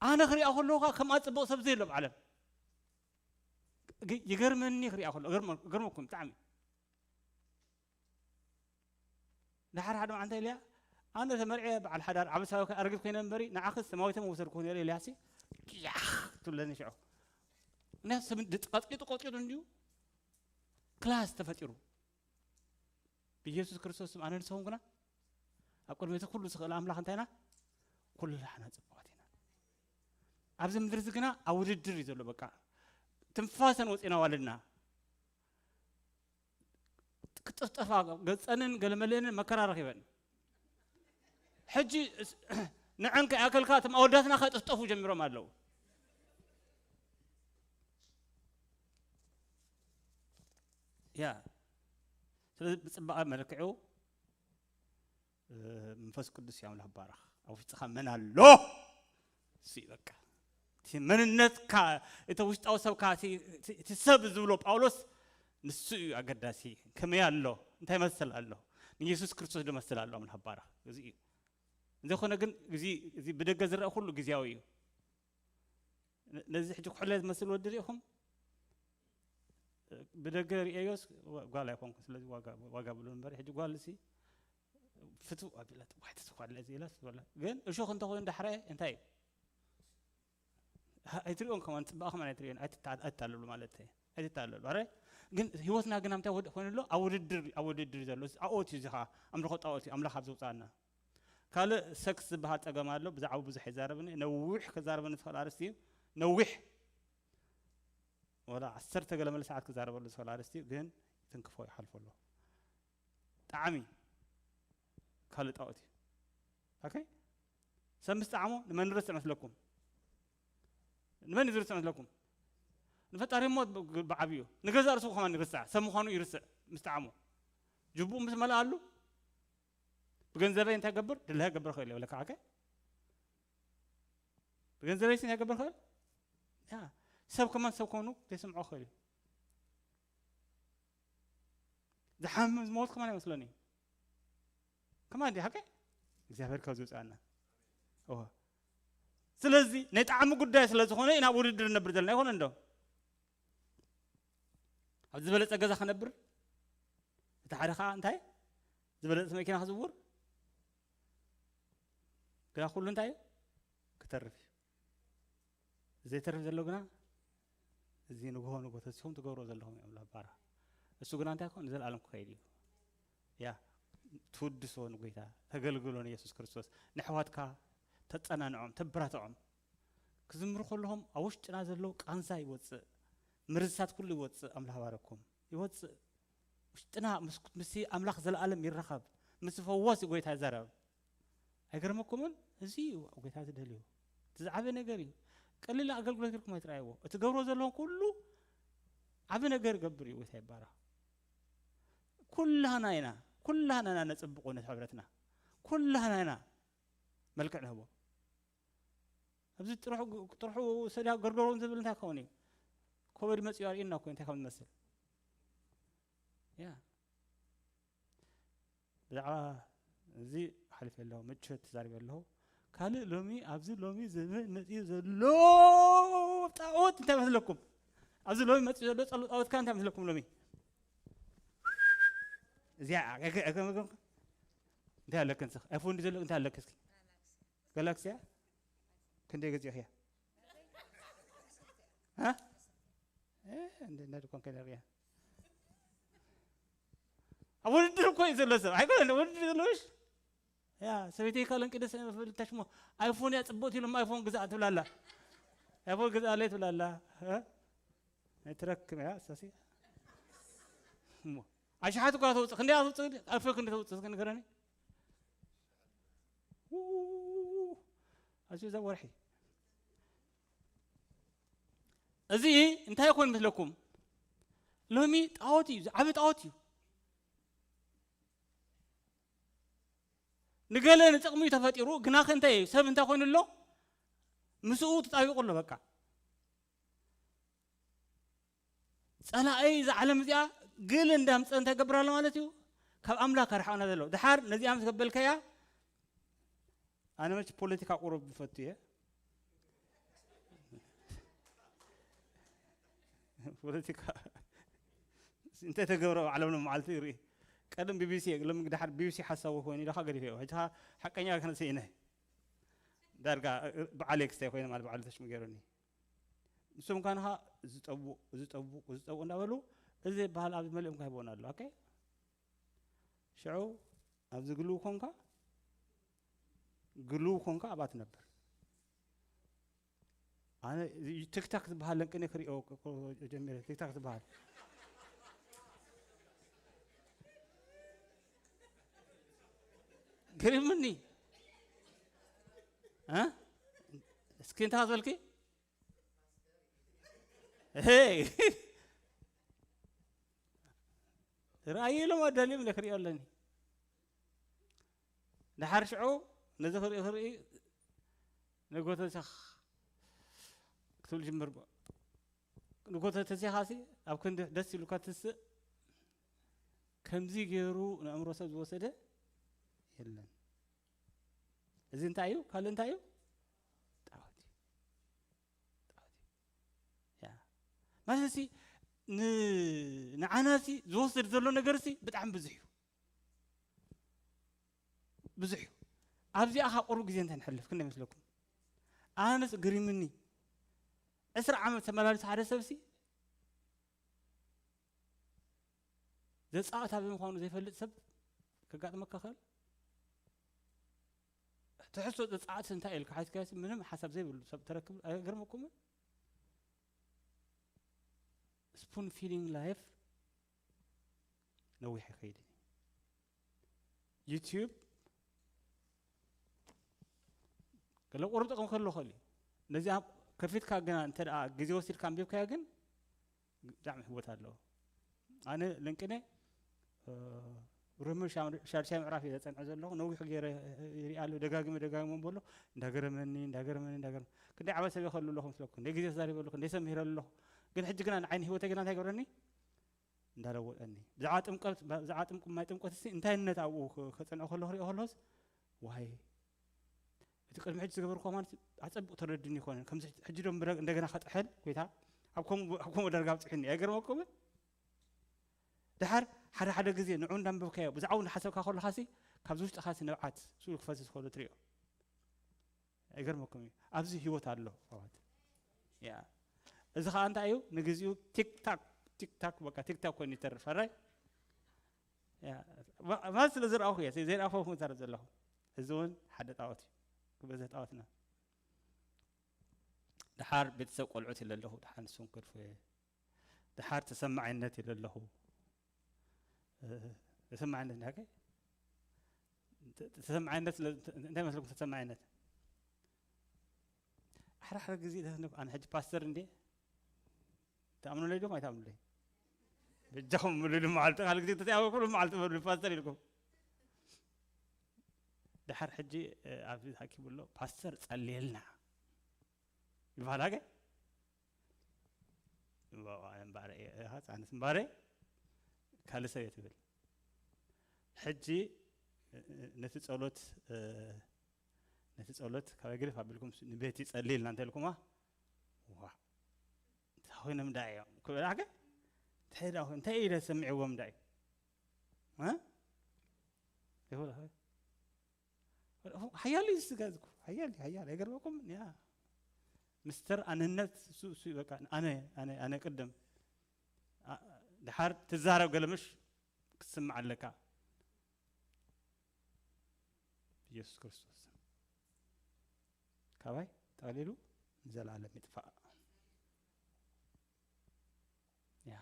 ኣነ ክሪኣ ከለኹ ከምኣ ጽቡቕ ሰብ ዘየሎ ኣብ ዓለም። ግ-፣ ይገርመኒ ክሪኣ ከሎ፣ እገርመ-፣ እገርመኩም ብጣዕሚ። ድሓር ሓደ መዓልቲ ኢልያ፣ ኣነ ተመርዕየ በዓል ሓዳር ዓቢ ሰብኣዊ ኣረጊት ኮይነ እምበሪ፣ ንዓኺ ሰማዊተ ምወሰድኩ ነይረ ኢልያሲ፣ ያኽ ትብለኒ ሽዑ። ምኽንያቱ ሰብ እንድ-፣ ቀጥቂጡ ቀጥቂጡ እንድዩ ክላስ ተፈጢሩ። ብኢየሱስ ክርስቶስ ስም ኣነ ንስኹም ግና ኣብ ቅድሚ እቲ ኩሉ ዝኽእል ኣምላኽ እንታይ ኢና? ኩላህና ጽቡቓት ኢና። ኣብዚ ምድሪ እዚ ግና ኣብ ውድድር እዩ ዘሎ። በቃ ትንፋሰን ወጺና ዋልድና ክጥፍጠፋ ገጸንን ገለመለንን መከራ ረኺበን። ሕጂ እስ-፣ ንዐን ከይኣከልካ እቶም ኣወዳትና ከጥፍጠፉ ጀሚሮም ኣለዉ። ያ፣ ስለዚ ብጽባቐ መልክዑ፣ እ፣ መንፈስ ቅዱስ እዩ ኣምላኽ ባረኽ። ኣብ ውሽጥኻ መን ኣሎ? እሱ እዩ በቃ። እቲ መንነትካ፣ እቲ ውሽጣዊ ሰብካ፣ እቲ፣ እቲ፣ እቲ ሰብ ዝብሎ ጳውሎስ ንሱ እዩ ኣገዳሲ። ከመይ ኣሎ? እንታይ ይመስል ኣሎ? ንየሱስ ክርስቶስ ዝመስል ኣሎ ኣምላኽ ባረኽ። እዚ እዩ። እንተኾነ ግን እዚ፣ እዚ ብደገ ዝረአ ኩሉ ግዝያዊ እዩ። ነ-፣ ነዚ ሕጂ ኩሕለ ዝመስል ወዲ ርኢኹም? ብደገ ርእየዮስ ዋ-፣ ጓል ኣይኮንኩን፣ ስለዚ ዋጋ፣ ዋጋ ብሉ እምበር፣ ሕጂ ጓል እሲ ፍትው ኣቢላ፣ "ዋይ፣ ተስፋ ኣለ እዚ" ኢላስ ትበላ። ግን እሾኽ እንተኾይኑ ዳሕራይ እንታይ እዩ? ሃ-፣ ኣይትሪኦን ከማን፣ ጽባቐ ከማን ኣይትሪኦን፣ ኣይትታ-፣ ኣይትታለሉ ማለት እዩ። ኣይትታለሉ። ኣረ፣ ግን ህይወትና ግን ኣብ እንታይ ወድ-፣ ኮይኑ ኣሎ? ኣብ ውድድር፣ ኣብ ውድድር እዩ ዘሎ። እዚ ጣኦት እዩ፣ እዚ ኸኣ ኣምልኾ ጣኦት እዩ፣ ኣምላኽ ኣብ ዘውጽኣና። ካልእ ሰክስ ዝበሃል ጸገም ኣሎ። ብዛዕባ ብዙሕ ኣይዛረብን እየ። ነዊሕ ክዛረበኒ ዝኽእል ኣርእስቲ እዩ። ነዊሕ። ወላ ዓሰርተ ገለ መለ ሰዓት ክዛረበሉ ዝኽእል ኣርእስቲ እዩ፣ ግን ይትንክፎ ይሓልፎ ኣሎ። ጣዕሚ ካልእ ጣኦት እዩ። ኦኬ? ሰብ ምስ ጣዕሞ ንመን ይርስዕ መስለኩም? ንመን እዩ ዝርስዕ መስለኩም? ንፈጣሪ እሞ ብ-፣ ብ-፣ ብዓብዩ። ንገዛእ ርእሱ ከማን ይርስዕ። ሰብ ምዃኑ ይርስዕ ምስ ጣዕሞ። ጅቡኡ ምስ መለኣሉ፣ ብገንዘበይ እንታይ ገብር? ድልሃ ገብር ክእል እየ፣ ወለካ ዓከ? ብገንዘበይ ሲ እንታይ ገብር ክእል? ያ፣ ሰብ ከማን ሰብ ኮኑ ዘይስምዖ ክእል እዩ። ዝሓምም ዝመውት ከማን ኣይመስለኒ። ከማን እንዲ ሓቀ? እግዚኣብሔር ካብ ዝውፅኣና። እወ። ስለዚ ናይ ጣዕሚ ጉዳይ ስለ ዝኾነ ኢና ኣብ ውድድር ነብር ዘለና፣ ኣይኮነ እንዶ? ኣብ ዝበለጸ ገዛ ክነብር፣ እቲ ሓደ ኸዓ እንታይ? ዝበለጸ መኪና ክዝውር፣ ግና ኩሉ እንታይ እዩ? ክተርፍ እዩ። ዘይተርፍ ዘሎ ግና፣ እዚ ንግሆ ንግሆ ተሲኹም ትገብሮ ዘለኹም እዮም፣ ላባራ። እሱ ግና እንታይ ኮን? ንዘለኣለም ክኸይድ እዩ። ያ፣ ትውድሶ ንጎይታ፣ ተገልግሎ ንየሱስ ክርስቶስ። ንኣሕዋትካ ተጸናንዖም፣ ተበራትዖም። ክዝምሩ ከለኹም ኣብ ውሽጥና ዘሎ ቃንዛ ይወጽእ፣ ምርዝሳት ኩሉ ይወጽእ። ኣምላኽ ባረኩም። ይወጽእ። ውሽጥና ምስ፣ ምስ ኣምላኽ ዘለኣለም ይራኸብ። ምስ ፈዋሲ ጎይታ ይዛረብ። ኣይገርመኩምን? እዚ እዩ ጎይታ ዝደልዮ። እቲ ዝዓበየ ነገር እዩ። ቀሊል ኣገልግሎት ጌርኩም ኣይትረኣይዎ። እቲ ገብሮ ዘለኹም ኩሉ ዓቢ ነገር ይገብር እዩ። ጎይታ ይባረኽ። ኩላህና ኢና፣ ኩላህና ኢና ነጽብቆ ነቲ ሕብረትና። ኩላህና ኢና መልክዕ ንህቦ። ኣብዚ ጥርሑ፣ ጥርሑ ሰድያ ገርገሮን ዝብል እንታይ ክኸውን እዩ? ኮበድ መጺኡ ኣርእየና እኮ እንታይ ከም ዝመስል። ያ ብዛዕባ እዚ ሓሊፈ ኣለኹ፣ ምቸት ተዛሪበ ኣለኹ። ካልእ ሎሚ ኣብዚ ሎሚ ዘመን መፂኡ ዘሎ ጣዖት እንታይ መስለኩም? ኣብዚ ሎሚ መፂኡ ዘሎ ጸሎ ጣዖት ከ እንታይ መስለኩም? ሎሚ እዚኣ ኣገ- ኣገ- ኣገ- እንታይ ኣለክን ስኽ ኣይፎን ዘሎ እንታይ ኣለክ እስኪ ጋላክሲያ ክንደይ ገዚእኽያ? እ? እንደ ነድኮን ከነርያ ኣብ ውድድር እኮ እዩ ዘሎ ሰብ ኣይኮነ ውድድር ዘለሽ ያ ሰበይተይ ካለን ቅደስ ፍልታሽሞ ኣይፎን እያ ጽቡቅ ኢሎም ኣይፎን ግዛእ ትብላላ። ኣይፎን ግዛእ ለይ ትብላላ። እ? ኣይትረክም እያ እሳሲ። እሞ ኣሽሓት እኳ ተውጽእ ክንደይ ተውጽእ ኣልፈ ክንደይ ተውጽእ እስኪ ንገረኒ። ው- ኣዝዩ እዛ ወርሒ እዚ እንታይ ይኮን ይመስለኩም? ሎሚ ጣዖት እዩ፣ ዝዓቢ ጣዖት እዩ። ንገለ ንጥቕሚ እዩ ተፈጢሩ፣ ግናኸ እንታይ እዩ? ሰብ እንታይ ኮይኑ ኣሎ? ምስኡ ተጣቢቑ ኣሎ። በቃ ጸላኢ እዛ ዓለም እዚኣ ግል እንዳምጸ እንታይ ገብር ኣሎ ማለት እዩ? ካብ ኣምላኽ ኣርሓቕና ዘሎ። ድሓር ነዚኣ ምስ ገበልካያ ኣነ መች ፖለቲካ ቁሩብ ዝፈቱ እየ። ፖለቲካ እንታይ ተገብረ ኣብ ዓለምና መዓልቲ ይርኢ። ቀደም ቢቢሲ እየ፣ ሎሚ ድሓር ቢቢሲ ሓሳዊ ኮይኑ ኢለካ ገዲፈዮ። ሕጂ ሓቀኛ ከነሰኢነ ዳርጋ ብዓል ኤክስታይ ኮይነ ማለት ብዓል ተሽሙ ገይሩኒ። ንሶም ካንኻ ዝጠቡ ዝጠቡ ዝጠቡ እንዳበሉ እዚ በሃል ኣብዚ መሊኦም ካሂቦን ኣሎ። ኦኬ ሽዑ ኣብዚ ግልው ኮንካ ግልው ኮንካ ኣብኣ ትነብር። ኣነ ቲክታክ ዝበሃል ለንቅነ ክሪኦ ጀሚረ። ቲክታክ ዝበሃል ግሪምኒ እ? እስኪ እንታይ ዝበልኪ? ሄይ ርኣየ ኢሎም ኣዳልዮም ኢለ ክሪኦ ኣለኒ። ድሓር ሽዑ ነዚ ክርኢ ክርኢ ንጎተሰኽ ክትብል ጅምር። ንጎተተሲኻሲ ኣብ ክንዲ ደስ ኢሉካ ትስእ ከምዚ ገይሩ ንእምሮ ሰብ ዝወሰደ የለን። እዚ እንታይ እዩ? ካልእ እንታይ እዩ? ጣዖት እዩ። ጣዖት እዩ። ያ ማለት ሲ ንዓና ሲ ዝወስድ ዘሎ ነገር ሲ ብጣዕሚ ብዙሕ እዩ። ብዙሕ እዩ። ኣብዚኣ ካብ ቁሩብ ግዜ እንታይ ንሕልፍ ክንደ ይመስለኩም? ኣነስ ግሪምኒ ዕስራ ዓመት ተመላሊሱ ሓደ ሰብ ሲ ዘጻወታ ብምዃኑ ዘይፈልጥ ሰብ ከጋጥመካ ክእል። ትሕዝቶ ዘጻወት እንታይ ኢልካ ሓይስካሲ ምንም ሓሳብ ዘይብሉ ሰብ ተረክብ ኣይገርመኩምን? ስፑን ፊዲንግ ላይፍ ነዊሕ ይኸይድ። ዩቲዩብ ገለ ቁሩብ ጥቕሚ ከሎ ኸእል እዩ። ነዚኣ ከፊትካ ግና እንተ ደኣ ግዜ ወሲድካ ኣንቢብካዮ ግን ብጣዕሚ ህይወት ኣለዎ። ኣነ ለንቅነ ሮሜ ሻድሻይ ምዕራፍ እየ ዘጸንዐ ዘለኹ። ነዊሕ ገይረ ይሪኣ ኣለሁ። ደጋግመ ደጋግመ በሎ እንዳገረመኒ እንዳገረመኒ እንዳገረመ ክንደይ ዓመት ሰብ ይኸሉ ኣለኹ ምስለኩም። ናይ ግዜ ተዛሪበ ኣለኹ፣ ክንደይ ሰብ ምሂረ ኣለኹ። ግን ሕጂ ግና ንዓይኒ ህይወተይ ግና እንታይ ገብረኒ እንዳለወጠኒ። ብዛዕባ ጥምቀት ብዛዕባ ጥምቅ ማይ ጥምቀት ሲ እንታይነት ኣብኡ ከጸንዖ ከሎ ክሪኦ ከሎስ ዋይ እቲ ቅድሚ ሕጂ ዝገበርኩ ማለት ኣጸብቕ ተረድኒ ይኮነ ከምዚ ሕጂ ዶ እንደገና ከጥሐል ጎይታ ኣብ ከምኡ ደረጋ ኣብጽሕኒ ኣይገርመኩምን? ድሓር ሓደ ሓደ ግዜ ንዑ እንዳንበብካዮ ብዛዕባኡ እንዳሓሰብካ ከለኻሲ ካብዚ ውሽጥኻሲ ንብዓት ስኡ ክፈስስ ከሎ ትሪኦ። ኣይገርመኩም እዩ። ኣብዚ ህይወት ኣሎ ኣሕዋት። ያ እዚ ከዓ እንታይ እዩ? ንግዚኡ ቲክታክ ቲክታክ በቃ ቲክታክ ኮይኑ ይተርፍ። ኣራይ ያ ማ- ማለት ስለ ዝረኣኹ እየ ዘይረኣኹ ክዛረብ ዘለኹ። እዚ እውን ሓደ ጣዖት እዩ። ክበዝሕ ጣዖትና ድሓር ቤተሰብ ቆልዑት ኢለ ኣለኹ። ድሓር ንስኹም ክርፉ እየ። ድሓር ተሰማዓይነት ኢለ ኣለኹ። ተሰማዓይነት እንዳ ተሰማዓይነት እንታይ መስለኩም? ተሰማዓይነት ኣሕራሕረ ግዜ ኣነ ሕጂ ፓስተር እንዴ ትኣምኑለይ ዲኹም ኣይትኣምኑለይ? በጃኹም ምሉሉ መዓልቲ ካልእ ግዜ ተተኣወኩሉ መዓልቲ በሉ ፓስተር ኢልኩም። ድሓር ሕጂ ኣብዚ ተኣኪቡ ኣሎ ፓስተር ጸልየልና ይበሃል። ኣገ እምባረ ህፃንስ እምባረ ካልእ ሰብ እየ ትብል። ሕጂ ነቲ ጸሎት ነቲ ጸሎት ካባይ ግድፍ ኣቢልኩም ንቤት ይጸሊ ኢልና እንተልኩማ፣ ዋ እንታይ ኮይኖም ዳ እዮም ክብል ኣገ እንታይ ዳ እንታይ ኢለ ሰሚዕዎም ዳ እዩ ሓያል እዩ ዝስጋዝኩ ሓያል ሓያል ኣይገርመኩም ያ ምስተር ኣነነት እሱ እሱ በቃ ኣነ ኣነ ኣነ ቅድም ድሓር ትዛረብ ገለምሽ ክትስምዕ ኣለካ ኢየሱስ ክርስቶስ ካባይ ጠቕሊሉ ንዘለኣለም ይጥፋእ ያ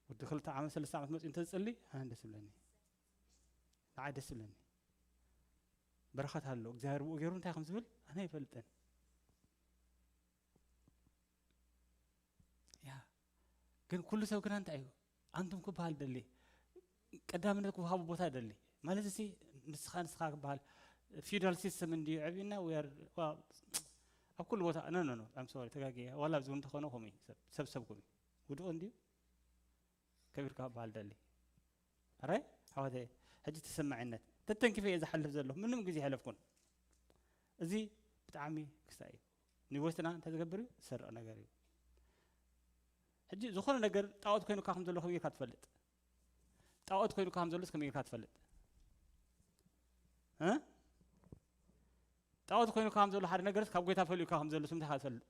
ወዲ ክልተ ዓመት ሰለስተ ዓመት መፅኡ እንተዝፅሊ ኣነ ደስ ብለኒ ንዓይ ደስ ብለኒ በረኸት ኣሎ እግዚኣብሔር ብኡ ገይሩ እንታይ ከም ዝብል ኣነ ይፈልጥን ያ ግን ኩሉ ሰብ ግና እንታይ እዩ ኣንቱም ክበሃል ደሊ ቀዳምነት ክወሃቡ ቦታ ደሊ ማለት እዚ ንስኻ ንስኻ ክበሃል feudal system እንድዩ ዕብና ኣብ ኩሉ ቦታ no no no I'm sorry ተጋጊየ ዋላ ኣብዚ እውን ተኾነ ከምኡ እዩ ሰብ ሰብ ሰብ ከምኡ ውድኦ እንድዩ ከቢርካ ክበሃል ደሊ ኣራይ ኣሕዋተየ ሕጂ ተሰማዒነት ተተንኪፈ እየ ዝሓልፍ ዘለኹ ምንም ግዜ ኣይሕለፍኩን እዚ ብጣዕሚ ክስታይ እዩ ዩኒቨርሲቲና እንታይ ዝገብር እዩ ዝሰርቕ ነገር እዩ ሕጂ ዝኾነ ነገር ጣዖት ኮይኑካ ከም ዘሎ ከመይ ኢልካ ትፈልጥ ጣዖት ኮይኑካ ከም ዘሎስ ከመይ ኢልካ ትፈልጥ እ? ጣዖት ኮይኑካ ከም ዘሎ ሓደ ነገርስ ካብ ጎይታ ፈልዩካ ከም ዘሎስ እንታይ ኢልካ ትፈልጥ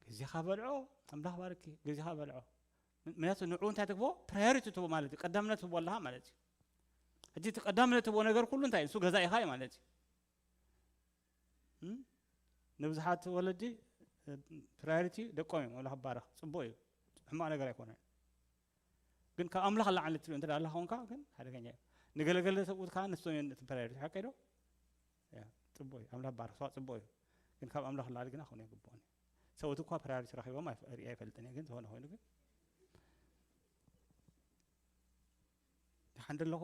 ግዜኻ በልዖ ኣምላኽ ባርኪ ግዜኻ በልዖ ምክንያቱ ንዕኡ እንታይ ትግቦ ፕራዮሪቲ ትቦ ማለት እዩ ቀዳምነት ትቦ ኣለኻ ማለት እዩ ሕጂ እቲ ቀዳምነት ትቦ ነገር ኩሉ እንታይ እዩ ንሱ ገዛ ኢኻ እዩ ማለት እዩ ንብዙሓት ወለዲ ፕራዮሪቲ ደቆም እዮም ኣምላኽ ባረኽ ፅቡቅ እዩ ሕማቅ ነገር ኣይኮነን ግን ካብ ኣምላኽ ላዓሊ ትሪኦ እንተ ኣላ ኾንካ ግን ሓደገኛ እዩ ንገለገለ ሰብኡት ከዓ ንሶም እዮም እቲ ፕራዮሪቲ ሓቀ ዶ ፅቡቅ እዩ ኣምላኽ ባረኽ ሰዋ ፅቡቅ እዩ ግን ካብ ኣምላኽ ላዓሊ ግና ክኾነ ይግብኦን እዩ ሰብኡት እኳ ፕራዮሪቲ ረኺቦም ርኢ ኣይፈልጥን እየ ግን ዝኾነ ኮይኑ ግን ደሓን ደለኹ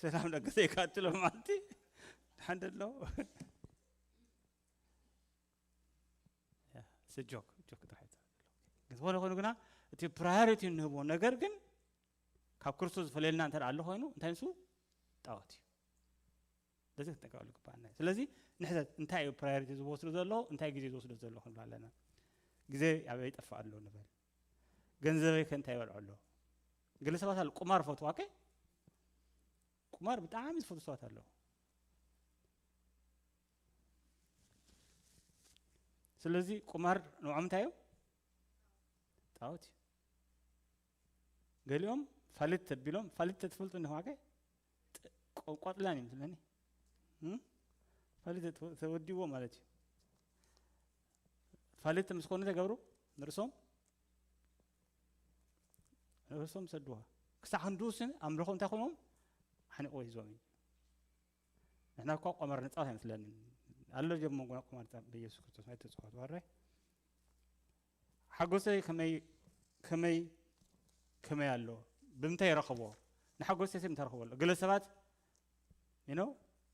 ሰላም ደገሰ ይካትሎ ማለት ደሓን ደለኹ ጆክ ጆክ ጥራሕ ዝኾነ ኮይኑ ግና እቲ ፕራዮሪቲ እንህቦ ነገር ግን ካብ ክርስቶስ ዝፈለየልና እንተ ኣሎ ኮይኑ እንታይ ንሱ ጣዖት እዩ በዚ ክንጠቀመሉ ግባና ስለዚ ንሕተት እንታይ እዩ ፕራዮሪቲ ዝወስዱ ዘለዉ እንታይ ግዜ ዝወስዱ ዘለዉ ክንብል ኣለና ግዜ ኣበይ ይጠፍእ ኣሎ ንበል ገንዘበይ ከ እንታይ ይበልዖ ኣሎ ገለ ሰባት ኣሉ ቁማር ፈትዋ ከ ቁማር ብጣዕሚ ዝፈትዉ ሰባት ኣለዉ ስለዚ ቁማር ንዖም እንታይ እዩ ጣዖት እዩ ገሊኦም ፋልት ተቢሎም ፋልት ተትፈልጡ እንደ ዋቀ ቆጥላን እዩ ምስለኒ ፋልት ተወዲዎ ማለት እዩ ፋልት ምስ ኮኑ ተገብሩ ንርእሶም ንርእሶም ሰድዋ ክሳዕ ክንድኡስን ኣምልኾ እንታይ ኮይኖም ሓኒቆ ሂዞም እዩ ንሕና እኳ ቆመር ንፃወት ኣይመስለንን ኣሎ ጀሞ ጎና ቆመር በኢየሱስ ክርስቶስ ኣይተፅወት ዋራይ ሓጎሰይ ከመይ ከመይ ከመይ ኣሎ ብምንታይ ይረኽቦ ንሓጎሰይ ሰብ እንታይ ረኽቦ ኣሎ ገለ ሰባት you know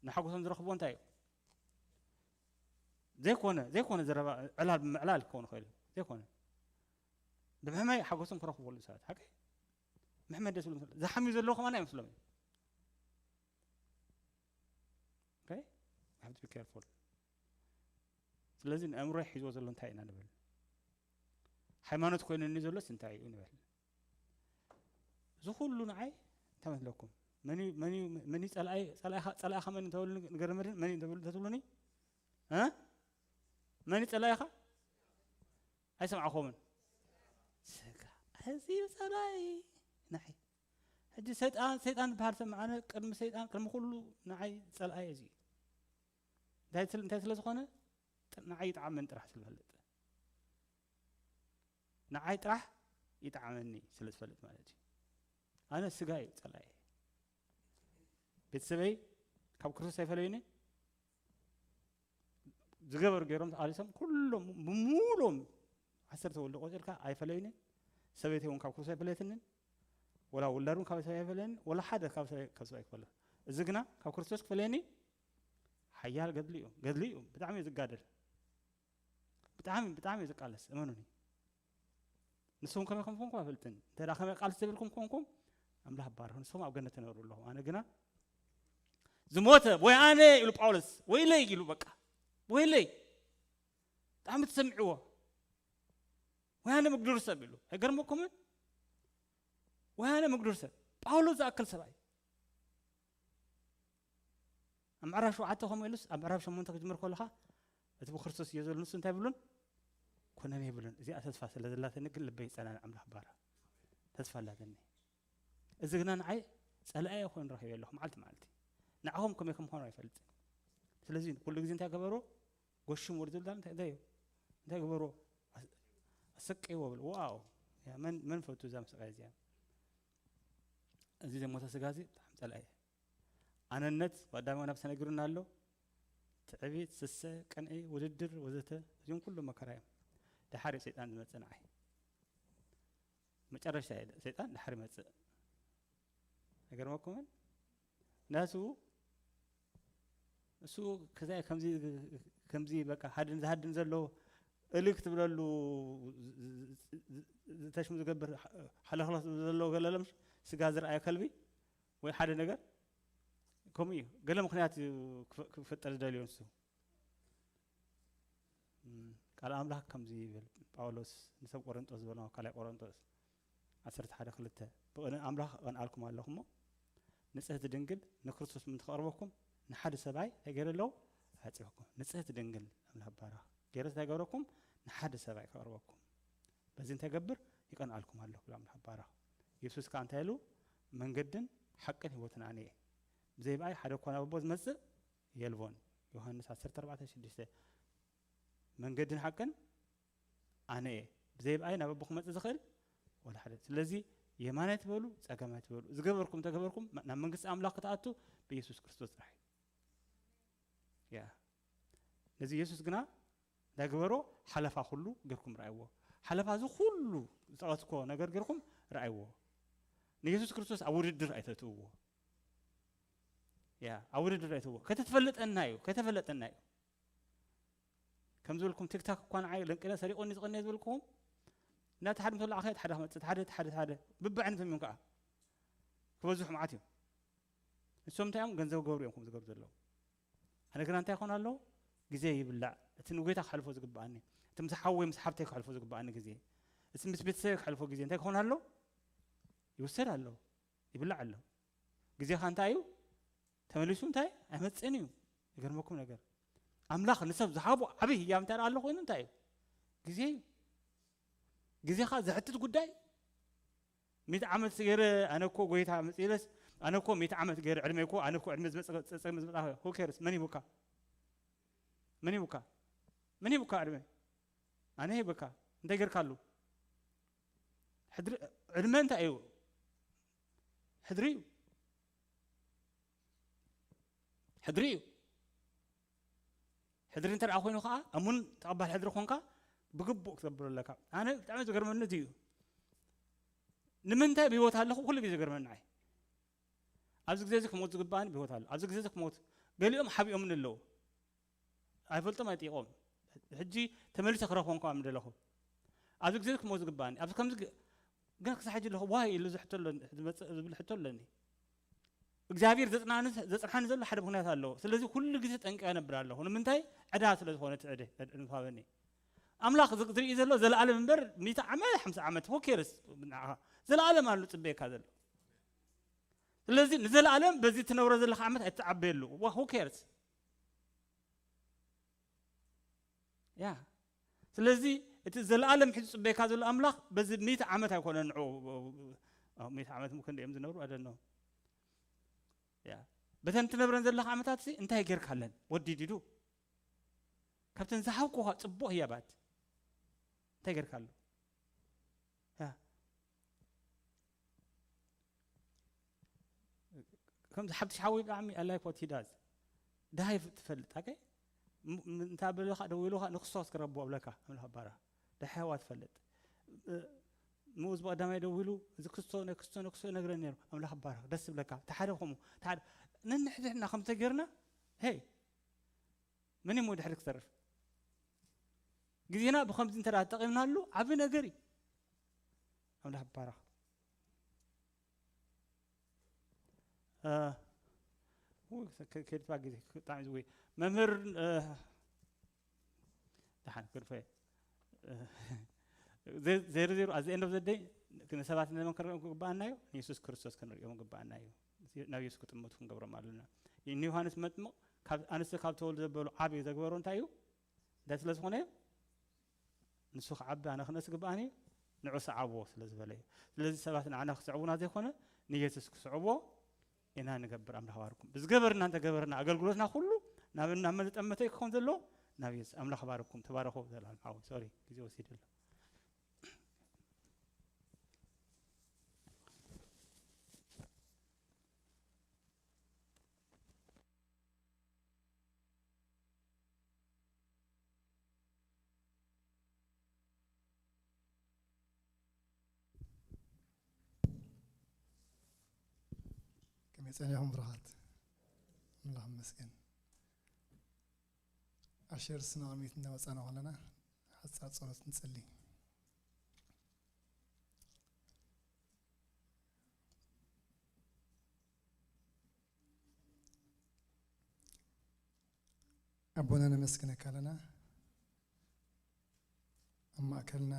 ንሓጎሶም ዝረኽቦ እንታይ እዩ ዘይኮነ ዘይኮነ ዘረባ ዕላል ብምዕላል ክኸውን ይኽእል ዘይኮነ ብምሕማይ ሓጎሶም ክረኽበሉ ሰባት ሓቀይ ምሕመድ ደስ ዝብሎም ዝሓምዩ ዘለዉ ከማን ኣይመስሎም እዩ okay we have to be careful ስለዚ ንኣእምሮ ሒዝዎ ዘሎ እንታይ ኢና ንብል ሃይማኖት ኮይኑኒ ዘሎስ እንታይ እዩ ንብል እዚ ኩሉ ንዓይ እንታይ መስለኩም መን ጸላኢኻ መን ተበሉ ንገረ መድን መን ተበሉ ተትብሉኒ መን ጸላኢኻ ኣይሰምዓኹምን ስጋ እዚ ጸላኢ ንዓይ ሕጂ ሰይጣን ሰይጣን ዝበሃል ሰብ መዓነ ቅድሚ ሰይጣን ቅድሚ ኩሉ ንዓይ ጸልኣይ እዚ እንታይ ስለ ዝኾነ ንዓይ ይጥዓመን ጥራሕ ስለ ዝፈልጥ ንዓይ ጥራሕ ይጥዓመኒ ስለ ዝፈልጥ ማለት እዩ ኣነ ስጋ እዩ ጸልኣይ ቤተሰበይ ካብ ክርስቶስ ኣይፈለዩኒ ዝገበሩ ገይሮም ተቓሊሶም ኩሎም ብሙሉኦም ዓሰርተ ወልዲ ቆፂርካ ኣይፈለዩንን ሰበይተይ እውን ካብ ኩርሲ ኣይፈለየትንን ወላ ውላድ እውን ካብ ሰብ ኣይፈለየንን ወላ ሓደ ካብ ሰብ ኣይክፈለ እዚ ግና ካብ ክርስቶስ ክፈለየኒ ሓያል ገድሊ እዩ ገድሊ እዩ ብጣዕሚ እዩ ዝጋደል ብጣዕሚ ብጣዕሚ እዩ ዝቃለስ እመኑኒ ንስኹም ከመይ ከም ኮንኩም ኣይፈልጥን። እንተ ደኣ ከመይ ቃል ዝተብልኩም ኮንኩም፣ ኣምላኽ ባርኹ። ንስኹም ኣብ ገነት ትነብሩ ኣለኹም። ኣነ ግና ዝሞተ ወይ ኣነ ኢሉ ጳውሎስ፣ ወይለይ ኢሉ በቃ፣ ወይለይ። ብጣዕሚ ትሰምዕዎ። ወይ ኣነ ምግዱር ሰብ ኢሉ። ኣይገርመኩምን? ወይ ኣነ ምግዱር ሰብ። ጳውሎስ ዝኣክል ሰብኣይ። ኣብ ምዕራፍ ሸውዓተ ከምኡ ኢሉስ፣ ኣብ ምዕራፍ ሸሞንተ ክጅምር ከለኻ፣ እቲ ብክርስቶስ ኢየሱስ ዘሎ ንሱ እንታይ ይብሉን? ኮነን ይብሉን። እዚኣ ተስፋ ስለ ዘላትኒ ግን ልበይ ይጸናን ኣምላኽ ባራ። ተስፋ ኣላትኒ። እዚ ግና ንዓይ ጸላኢ ኮይኑ ረኺበ ኣለኹ መዓልቲ መዓልቲ። ንዓኹም ከመይ ከም ምዃኑ ኣይፈልጥን። ስለዚ ኩሉ ግዜ እንታይ ገበሩ? ጎሽም ወርዱ ዳን እንታይ እንታይ እንታይ ገበሩ? ኣስ-፣ ኣሰቀይዎ ብሎ። ዋው! ያ መን መን ፈቱ እዛ መስቀያ እዚኣ? እዚ ዘሞተ ስጋ እዚ ብጣዕሚ ጸላኢ። ኣነነት፣ ቀዳማዊ ናብ ተነጊሩና ኣሎ። ትዕቢት፣ ስሰ፣ ቅንዒ፣ ውድድር ወዘተ፣ እዚኦም ኩሉ መከራ እዮም። ድሓር እዩ ሰይጣን ዝመጽእ ንዓይ። መጨረሻ እዩ ሰይጣን ድሓር ይመጽእ። ኣይገርመኩምን? ናቱ እሱ ከዛ-፣ ከምዚ ከምዚ በቃ ሃድን ዝሃድን ዘሎ እልክ ትብለሉ ዝ-፣ ዝ-፣ ዝ-፣ ዝተሽሙ ዝገብር ሓ-፣ ሓለኽለኽ ዝብሎ ዘሎ ገለ ለምሽ ስጋ ዝረኣየ ከልቢ ወይ ሓደ ነገር ከምኡ እዩ። ገለ ምኽንያት እዩ ክፈ-፣ ክፈጠር ዝደልዮ ንሱ። እም፣ ቃል ኣምላኽ ከምዚ ይብል፣ ጳውሎስ ንሰብ ቆሮንጦስ ዝበሎ ኣብ ካልኣይ ቆሮንጦስ ዓሰርተ ሓደ ክልተ፣ "ብቕን-፣ ኣምላኽ እቐንኣልኩም ኣለኹ እሞ፣ ንጽህቲ ድንግል ንክርስቶስ ምእንቲ ከቕርበኩም ንሓደ ሰብኣይ እንታይ ገይረ ኣለዉ? ኣዕጺኹኩም። ንጽህቲ ድንግል ኣምላኽ ባራኽ ገይረ እንታይ ገይረኩም? ንሓደ ሰብኣይ ከቕርበኩም። በዚ እንታይ ገብር? ይቐንኣልኩም ኣለኹ" ብሎ ኣምላኽ ባራኽ። የሱስ ከኣ እንታይ ኢሉ? "መንገድን ሓቅን ህይወትን ኣነ እየ። ብዘይ ብኣይ ሓደ እኳ ናብ ኣቦ ዝመጽእ የልቦን።" ዮሃንስ ዓሰርተ ኣርባዕተ ሽዱሽተ። መንገድን ሓቅን ኣነ እየ። ብዘይ ብኣይ ናብ ኣቦ ክመጽእ ዝኽእል ወላ ሓደ። ስለዚ የማናይ ትበሉ፣ ጸጋማይ ትበሉ፣ ዝገበርኩም እንተገበርኩም፣ ናብ መንግስቲ ኣምላኽ ክትኣቱ ብኢየሱስ ክርስቶስ ጥራሕ እዩ። ያ። ነዚ ኢየሱስ ግና እንታይ ግበሮ? ሓለፋ ኩሉ ጌርኩም ረኣይዎ። ሓለፋ እዚ ኩሉ ዝጠቐስኮ ነገር ጌርኩም ረኣይዎ። ንኢየሱስ ክርስቶስ ኣብ ውድድር ኣይተእትውዎ። ያ፣ ኣብ ውድድር ኣይተእትውዎ። ከተትፈልጠና እዩ፣ ከተፈለጠና እዩ። ከም ዝበልኩም ቲክታክ እኳ ንዓይ ለንቅነ ሰሪቑኒ ዝቐነ ዝበልኩኹም፣ እናተሓድም ተሎ ዓኸ ሓደ ክመጽእ፣ ሓደ፣ ሓደ፣ ሓደ፣ በብዓይነቶም እዮም ከኣ። ክበዝሑ መዓት እዮም። ንሶም እንታይ እዮም? ገንዘብ ገብሩ እዮም ከምኡ ዝገብሩ ዘለዉ። ኣነ ግና እንታይ ይኾን ኣለዉ? ግዜ ይብላዕ። እቲ ንጎይታ ክሓልፎ ዝግብኣኒ፣ እቲ ምስ ሓወይ ምስ ሓብተይ ክሓልፎ ዝግብኣኒ ግዜ፣ እቲ ምስ ቤተሰበይ ክሓልፎ ግዜ እንታይ ክኾን ኣለዉ? ይውሰድ ኣለዉ፣ ይብላዕ ኣለዉ። ግዜኻ እንታይ እዩ? ተመሊሱ እንታይ? ኣይመጽእን እዩ። ይገርመኩም ነገር፣ ኣምላኽ ንሰብ ዝሃቦ ዓብዪ ህያብ እንታይ ደኣ ኣሎ ኮይኑ እንታይ እዩ? ግዜ እዩ። ግዜኻ ዘሕትት ጉዳይ። ሚእቲ ዓመት ገይረ ኣነ እኮ ጎይታ መጽእ ኢለስ፣ ኣነ እኮ ሚእቲ ዓመት ገይረ ዕድመ እኮ፣ ኣነ እኮ ዕድመ ዝመጸ፣ ጸ-፣ ጸ-፣ ዝመጻ፣ who cares? መን ይቡካ? መን ይቡካ? መን ይቡካ ዕድመ? ኣነ ይብካ። እንታይ ገይርካሉ? ሕድሪ፣ ዕድመ እንታይ እዩ? ሕድሪ እዩ። ሕድሪ እዩ። ሕድሪ እንተ ደኣ ኮይኑ ከኣ፣ እሙን ተቐባል ሕድሪ ኮንካ፣ ብግቡእ ክትገብሮ ኣለካ። ኣነ ብጣዕሚ ዝገርመኒ እቲ እዩ። ንምንታይ ብህይወት ኣለኹ? ኩሉ ግዜ ዝገርመኒ ንዓይ። ኣብዚ ግዜ እዚ ክሞት ዝግባእኒ ብህይወት ኣሎ። ኣብዚ ግዜ እዚ ክሞት፣ ገሊኦም ሓቢኦምኒ ኣለዉ። ኣይፈልጦም ኣይጥይቖም። ሕጂ ተመሊሰ ክረኽቦም ከኣ ምደለኹ። ኣብዚ ግዜ እዚ ክሞት ዝግባእኒ። ኣብዚ ከምዚ ግ-፣ ግን ክሳብ ሕጂ ኣለኹ፣ ዋይ ኢሉ ዝሕቶ ኣለኒ፣ ዝመጽእ ዝብል ሕቶ ኣለኒ። እግዚኣብሔር ዘጽንዓኒ፣ ዘጽንሓኒ ዘሎ ሓደ ምኽንያት ኣለዎ። ስለዚ ኩሉ ግዜ ጠንቂቐ እነብር ኣለኹ። ንምንታይ? ዕዳ ስለ ዝኾነ እቲ ዕደ፣ ዕደ ንፋበኒ። ኣምላኽ ዝ-፣ ዝርኢ ዘሎ ዘለኣለም እምበር፣ ሚእቲ ዓመት፣ ሓምሳ ዓመት፣ who cares? ንዓኻ ዘለኣለም ኣሎ ጽበየካ ዘሎ። ስለዚ ንዘለኣለም በዚ ትነብሮ ዘለኻ ዓመት ኣይትዓበየሉ። ዋ፣ who cares? ያ። ስለዚ እቲ ዘለኣለም ሒዙ ጽበየካ ዘሎ ኣምላኽ በዚ ሚእቲ ዓመት ኣይኮነን ንዑ፣ ኣዎ፣ ሚእቲ ዓመት እሞ ክንደይ እዮም ዝነብሩ? I don't know። ያ። በተን ትነብረን ዘለኻ ዓመታት ሲ እንታይ ጌርካለን? What did you do? ካብተን ዝሃብኩኻ ጽቡቕ ህያባት እንታይ ጌርካሉ? ያ። ከምዚ ሓብቲ ሓወይ ብጣዕሚ I like what he does። ደሃይ ፍ-፣ ትፈልጥ፣ okay? ም-፣ ም-፣ እንታ በለኻ ደዊሉኻ ንክርስቶስ ክረብዎ ብለካ ኣምላኽ ባራ። ደሃይዋ ትፈልጥ። እ፣ ምኡዝ ብቐዳማይ ደዊሉ፣ እዚ ክስቶ፣ ናይ ክስቶ፣ ናይ ክስቶ ይነግረኒ ነይሩ። ኣምላኽ ባራ፣ ደስ ይብለካ። እቲ ሓደ ከምኡ፣ እቲ ሓደ ነንሕድሕድና ከም ተጌርና፣ ሄይ፣ መን እሞ ድሕሪ ክተርፍ? ግዜና ብኸምዚ እንተ ደኣ ተጠቒምናሉ ዓቢ ነገር እዩ። ኣምላኽ ይባረኽ። እ፣ ውይ፣ ከ-፣ ከድፋ ግዜ ብጣዕሚ ዝውይ መምህር፣ እ፣ ደሓን ክንፈ፣ እ፣ ዘ-፣ ዜሮ ዜሮ፣ at the end of the day፣ ንሰባት ነመን ክንሪኦም ክግባኣና እዩ? ንየሱስ ክርስቶስ ክንሪኦም ክግባኣና እዩ። ናብ የሱስ ክጥምቱ ክንገብሮም ኣለና። ንዮሃንስ መጥምቕ ካብ ኣንስቲ ካብ ተወልዱ ዘበሉ ዓብዩ ዘግበሮ እንታይ እዩ? እንታይ ስለ ዝኾነ እዩ? ንሱ ክዓቢ ኣነ ክነስ ግብኣኒ፣ ንዑ ስዓብዎ ስለ ዝበለ እዩ። ስለዚ ሰባት ንዓና ክስዕቡና ዘይኮነ፣ ንየሱስ ክስዕብዎ ኢና ንገብር። ኣምላኽ ባርኩም። ብዝገበርና እንተገበርና፣ ኣገልግሎትና ኩሉ ናብ፣ ናብ መን ዝጠመተ እዩ ክኸውን ዘለዎ? ናብ የሱስ። ኣምላኽ ባርኩም። ተባረኹ። ዘላለም ሓወይ፣ ሶሪ፣ ግዜ ወሲደ ኣሎ። ከመይ ጸኒሕኩም ብሩኻት? ኣምላኽ ይመስገን። ኣሸር ስነ ቅድሚት እናወጻና ከለና ሓጻር ጸሎት ንጸሊ። ኣቦና ነመስግነካ ኣለና ኣብ ማእከልና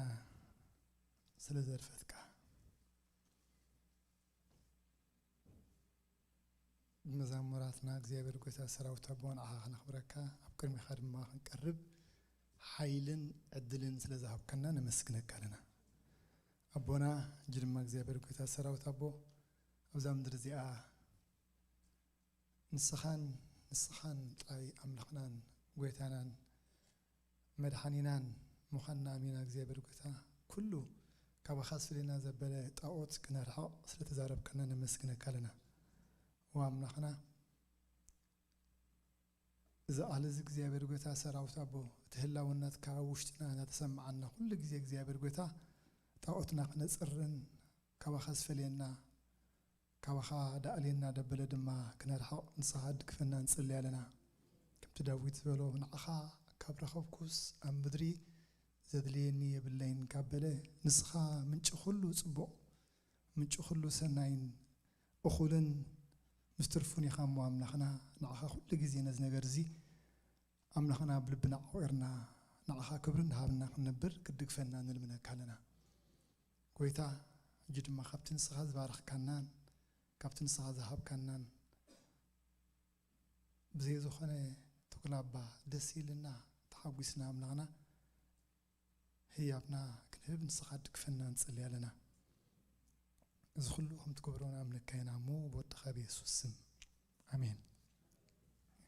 ስለ ዘርፈትካ። ብመዛሙራትና እግዚኣብሔር ጎይታ ሰራዊት ኣቦ ንዓኻ ከነኽብረካ ኣብ ቅድሚኻ ድማ ክንቀርብ ሓይልን ዕድልን ስለ ዝሃብካና ነመስግነካ ኣለና ኣቦና። እጂ ድማ እግዚኣብሔር ጎይታ ሰራዊት ኣቦ ኣብዛ ምድሪ እዚኣ ንስኻን ንስኻን ጥራይ ኣምላኽናን ጎይታናን መድሓኒናን ምዃንና ኣሚና እግዚኣብሔር ጎይታ ኩሉ ካባኻ ዝፍለየና ዘበለ ጣኦት ክነርሕቕ ስለ ተዛረብካና ነመስግነካ ኣለና። እዋ ኣምላኽና እዚ ቃል እዚ እግዚኣብሔር ጎይታ ሰራዊት ኣቦ እቲ ህላውነትካ ኣብ ውሽጥና እናተሰማዓና ኩሉ ግዜ እግዚኣብሔር ጎይታ ጣኦትና ክነጽርን ካባኻ ዝፈልየና ካባኻ ደኣልየና ደበለ ድማ ክነርሕቕ ንስኻ ድግፈና ንጽሊ ኣለና። ከምቲ ዳዊት ዝበሎ ንዓኻ ካብ ረኸብኩስ ኣብ ምድሪ ዘድልየኒ የብለይን ካብ በለ ንስኻ ምንጪ ኩሉ ጽቡቕ ምንጪ ኩሉ ሰናይን እኹልን ምስ ትርፉን ኢኻ እሞ ኣምላኽና ንዓኻ ኩሉ ግዜ ነዚ ነገር እዚ ኣምላኽና ብልብና ዓቑርና ንዓኻ ክብሪ እንዳሃብና ክንነብር ክትድግፈና ንልምነካ ኣለና። ጎይታ ሕጂ ድማ ካብቲ ንስኻ ዝባረኽካናን ካብቲ ንስኻ ዝሃብካናን ብዘይ ዝኾነ ተኩላባ ደስ ኢልና ተሓጒስና ኣምላኽና ህያብና ክንህብ ንስኻ ድግፈና ንጽሊ ኣለና። እዚ ኩሉ ከም ትገብሮ ንኣምነካ ኢና እሞ ብወድኻ ብየሱስ ስም ኣሜን።